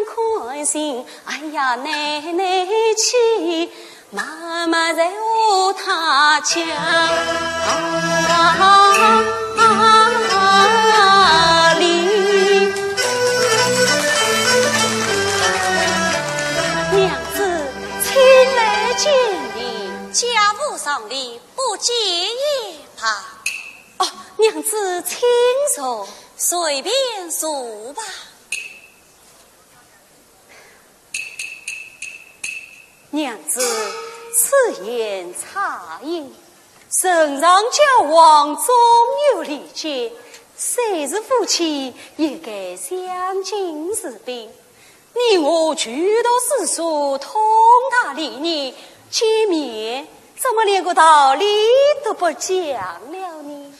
看情，哎呀，耐耐气， 慢慢在和他讲理。娘子，请来见礼。家父上礼，不见也罢。哦，娘子，请坐。随便坐吧。 娘子，此言差矣。人常交往总有礼节，虽是夫妻，也该相敬如宾。你我俱读诗书，通达礼仪，见面怎么连个道理都不讲了呢？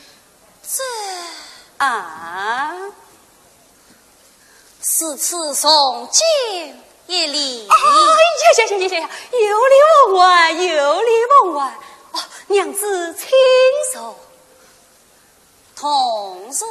这……啊？ 如此从今以礼。哎呀呀呀呀呀呀！有礼奉还，有礼奉还。哦，娘子请坐。同坐。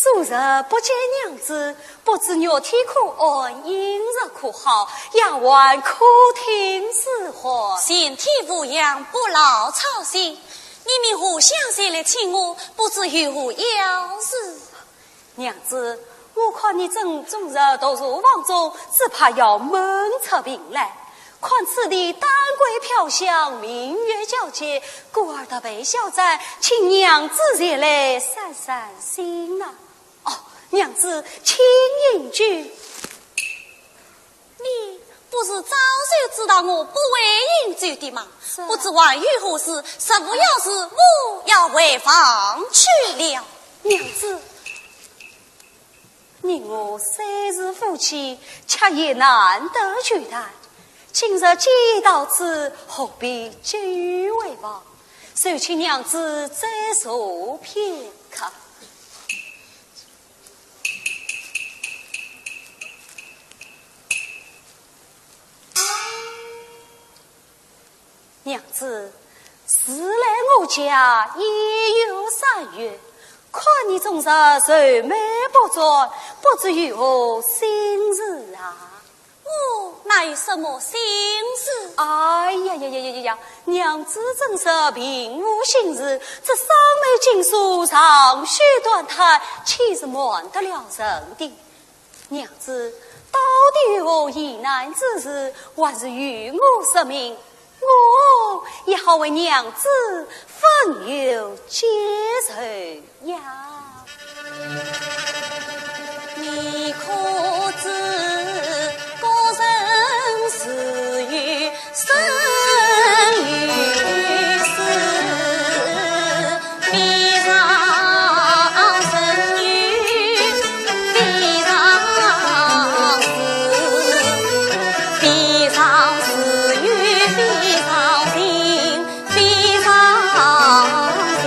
数日不见娘子，不知肉体可安，饮食可好，丫鬟客厅如何？全体无恙，不劳操心。你们互相前来请我，不知有何要事？娘子，我看你正终日独坐房中，只怕要闷出病来。 看此地丹桂飘香，明月皎洁，故而特备小盏，请娘子前来散散心啊。哦，娘子，请饮酒。你不是早就知道我不会饮酒的吗？是啊。不知还有何事，若无要事，我要回房去了。娘子， 你我虽是夫妻，却也难得聚谈。今日既到此，何必久违房？就请娘子再坐片刻。 娘子，自来我家已有三月，看你终日愁眉不展，不知有何心事啊？我哪有什么心事？哎呀呀呀呀呀呀！娘子真是并无心事，这双眉紧锁，长吁短叹，岂是瞒得了人的？ 娘子，到底有何疑难之事，还是与我说明，我也好为娘子分忧解愁呀。你可知故人自有 生与死，非常生育，非常死，非常死育，非常情，非常情。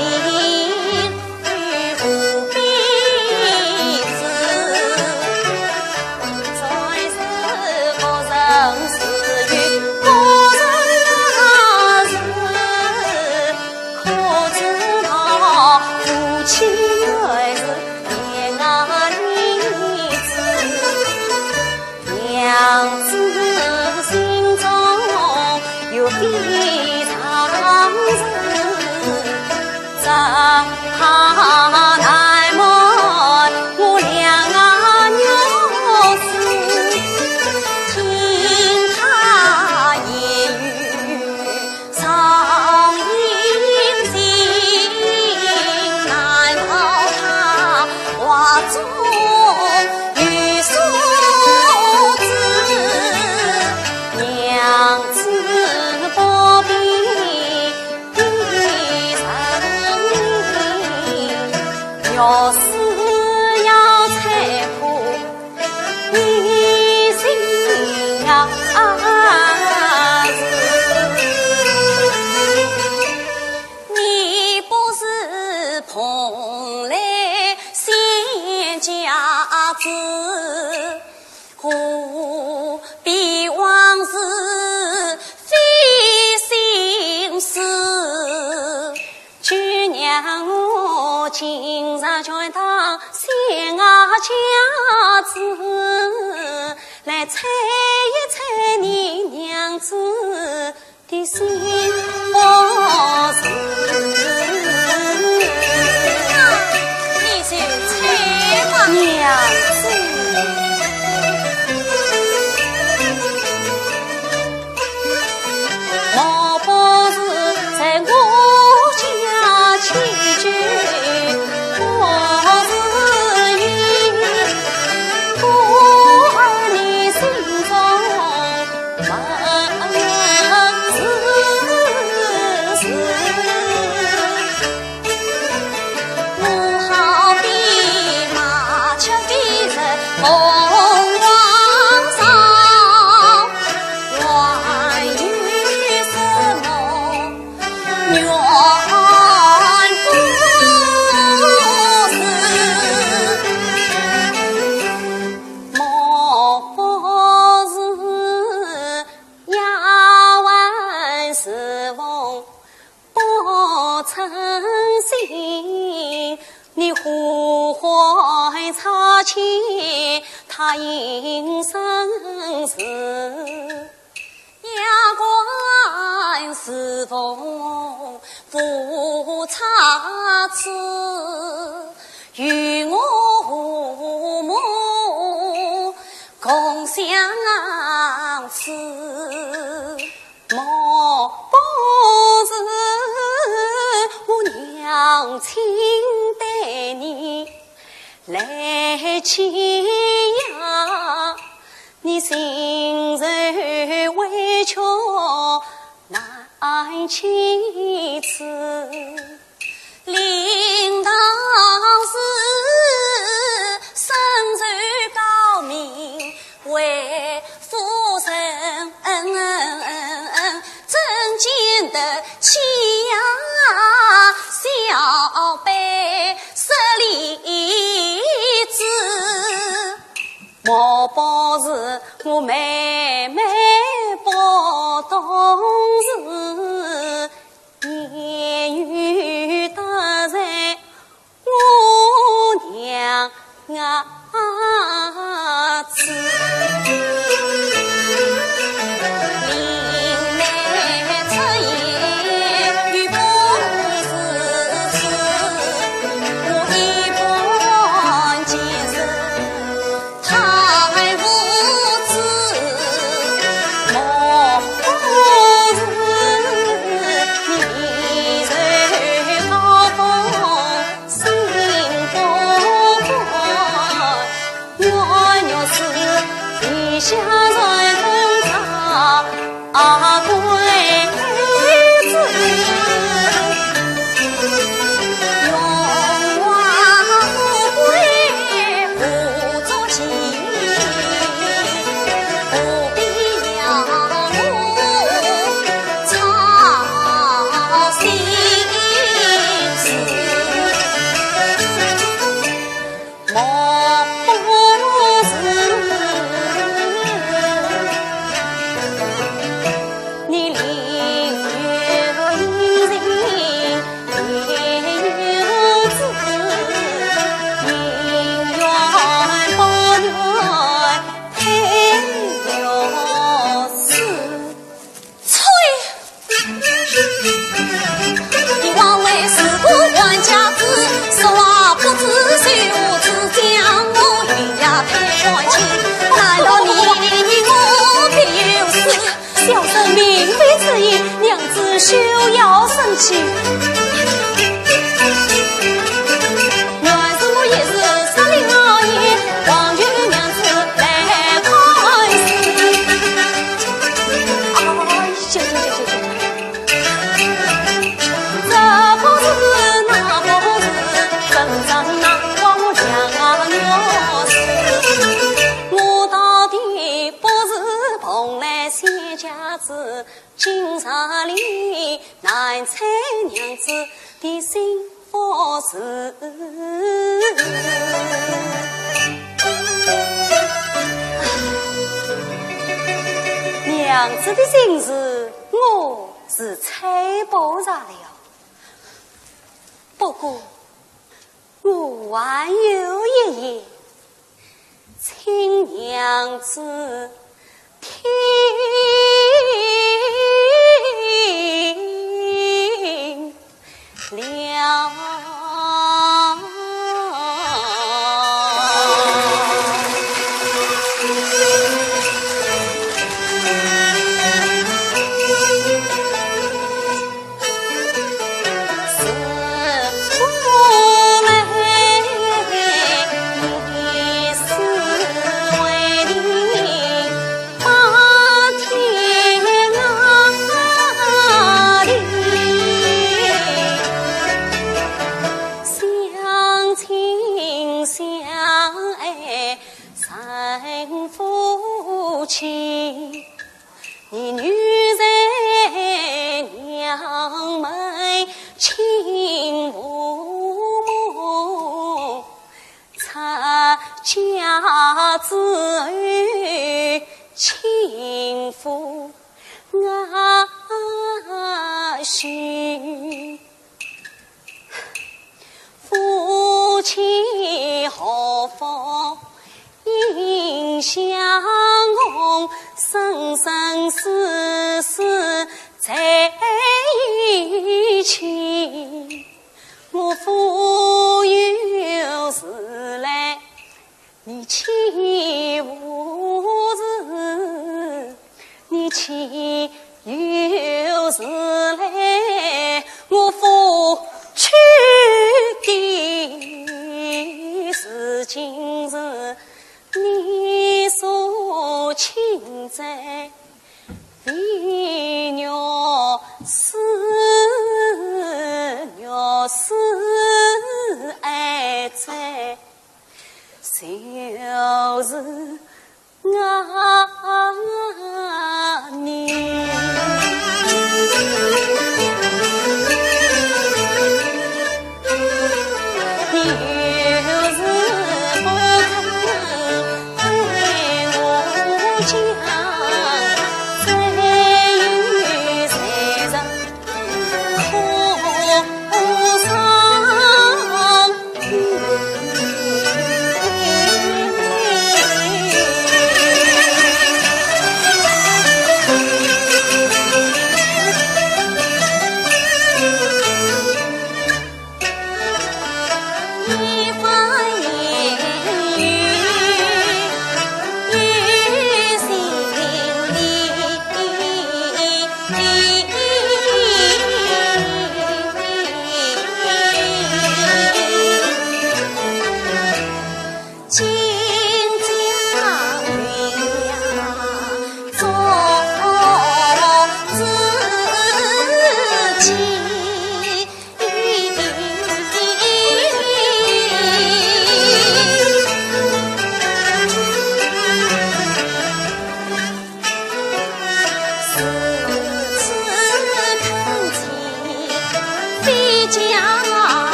娘子心中有非常事，只怕难瞒我两个玉字，听她言语 常言情，难道她话中有所指？娘子不何必往事费心思？就让我今日全当小伢家子，来猜一猜你娘子的心腹事。你就猜吧。娘子。 莫不是在我家千秋不是你，故而你心中满是事。 我好比麻雀飞在凤凰上，还有什么缘故事？莫不是丫鬟侍奉 不称心，你呼唤差遣，他应声是。丫鬟侍奉无差池，与我父母共相思。 莫不是我娘亲待你来欺压，你心受委屈难启齿。 令当时身受高名为夫人，怎经得起呀小辈失礼之？莫不是我妹妹不懂事， 言语得罪我娘子。临来出言又不是字，我一般见人 太无知，莫不是你受高风心不宽，冤冤是地下人家 啊，鬼子，荣华富贵何足奇，何必要我操心事？ 莫不是你另有隐情，也有知，宁愿不愿配玉书。 呸！你枉为是个官家子，说话不知羞耻，将我与丫头算清，难道你与我必有事？小生明白此意，娘子休要生气。原是我一时失礼而已，望求娘子来宽恕。哎呀，这不是那不是，真正难怪我两月事。我到底不是蓬莱仙家子，今日里难猜娘子的心腹事。娘子的心事，我是猜不着了。不过，我还有一言，请娘子听了。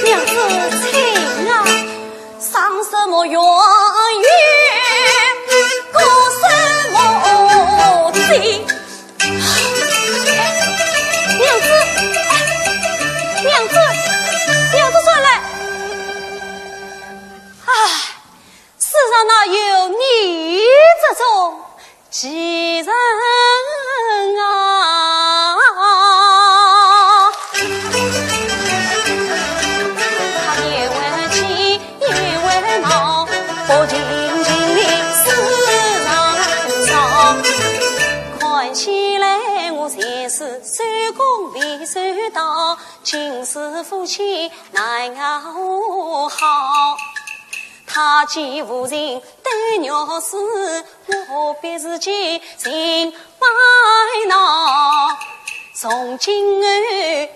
娘子，请啊。上什么圆月，过什么宫。娘子，娘子，娘子转来。唉，世上哪有你这种 奇人啊。他也会气，也会恼，不近情理世上少。看起来我前世修功未修道，今世夫妻难熬好。 他既无情斗玉书，我何必自己寻烦恼。从今后，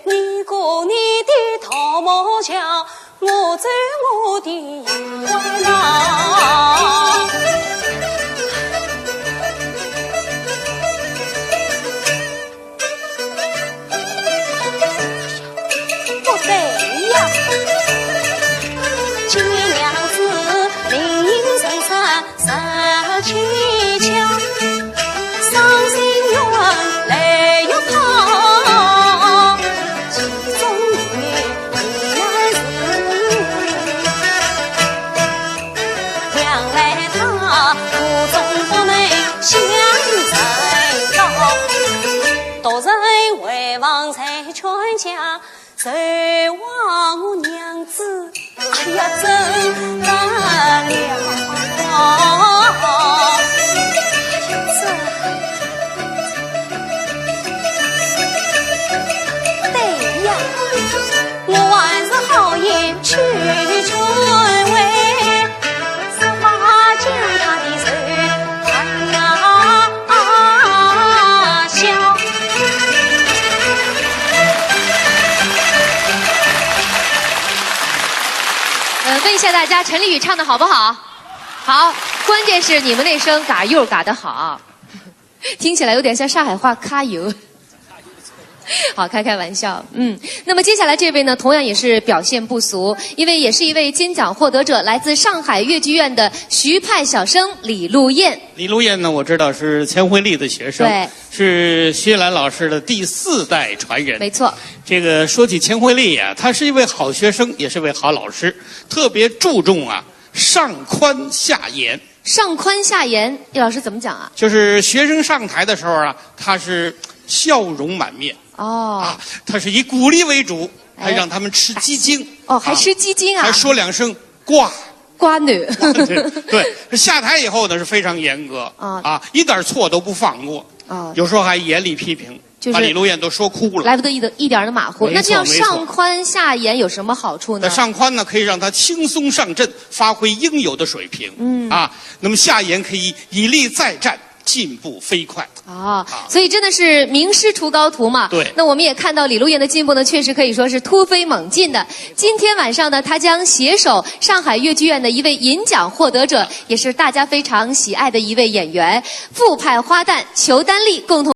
你过你的独木桥，我走我的关道。 不对呀。今年娘子临深山十七桥，伤心欲泪欲淌，其中有一难事。 娘来她苦衷不能相承担，独自回房再劝架，谁望我娘子，哎呀，怎得了？这，对呀。 我还是好言去劝慰，怎么将她的仇恨消？呃，问一下大家，陈丽雨唱的好不好？好，关键是你们那声嘎又嘎的好。 听起来有点像上海话揩油。好，开开玩笑，嗯。那么接下来这位呢，同样也是表现不俗，因为也是一位金奖获得者，来自上海越剧院的徐派小生李露燕。李露燕呢，我知道是钱惠丽的学生，对。是薛兰老师的第四代传人。没错。这个说起钱惠丽啊，她是一位好学生，也是位好老师，特别注重啊，上宽下严。 上宽下严，叶老师怎么讲啊？就是学生上台的时候啊，她是笑容满面。哦。啊，她是以鼓励为主，还让他们吃鸡精。哦，还吃鸡精啊？还说两声“呱”。“呱”呢？对，对，下台以后呢，是非常严格，啊。啊，一点错都不放过。哦。有时候还严厉批评。 就是把李露燕都说哭了。来不得一点，一点儿的马虎。没错，那这样上宽下严有什么好处呢？没错。那上宽呢，可以让她轻松上阵，发挥应有的水平。嗯。啊，那么下严可以以力再战，进步飞快。哦，啊。所以真的是名师出高徒嘛。对。那我们也看到李露燕的进步呢，确实可以说是突飞猛进的。今天晚上呢，她将携手上海越剧院的一位银奖获得者，也是大家非常喜爱的一位演员，傅派花旦裘丹丽共同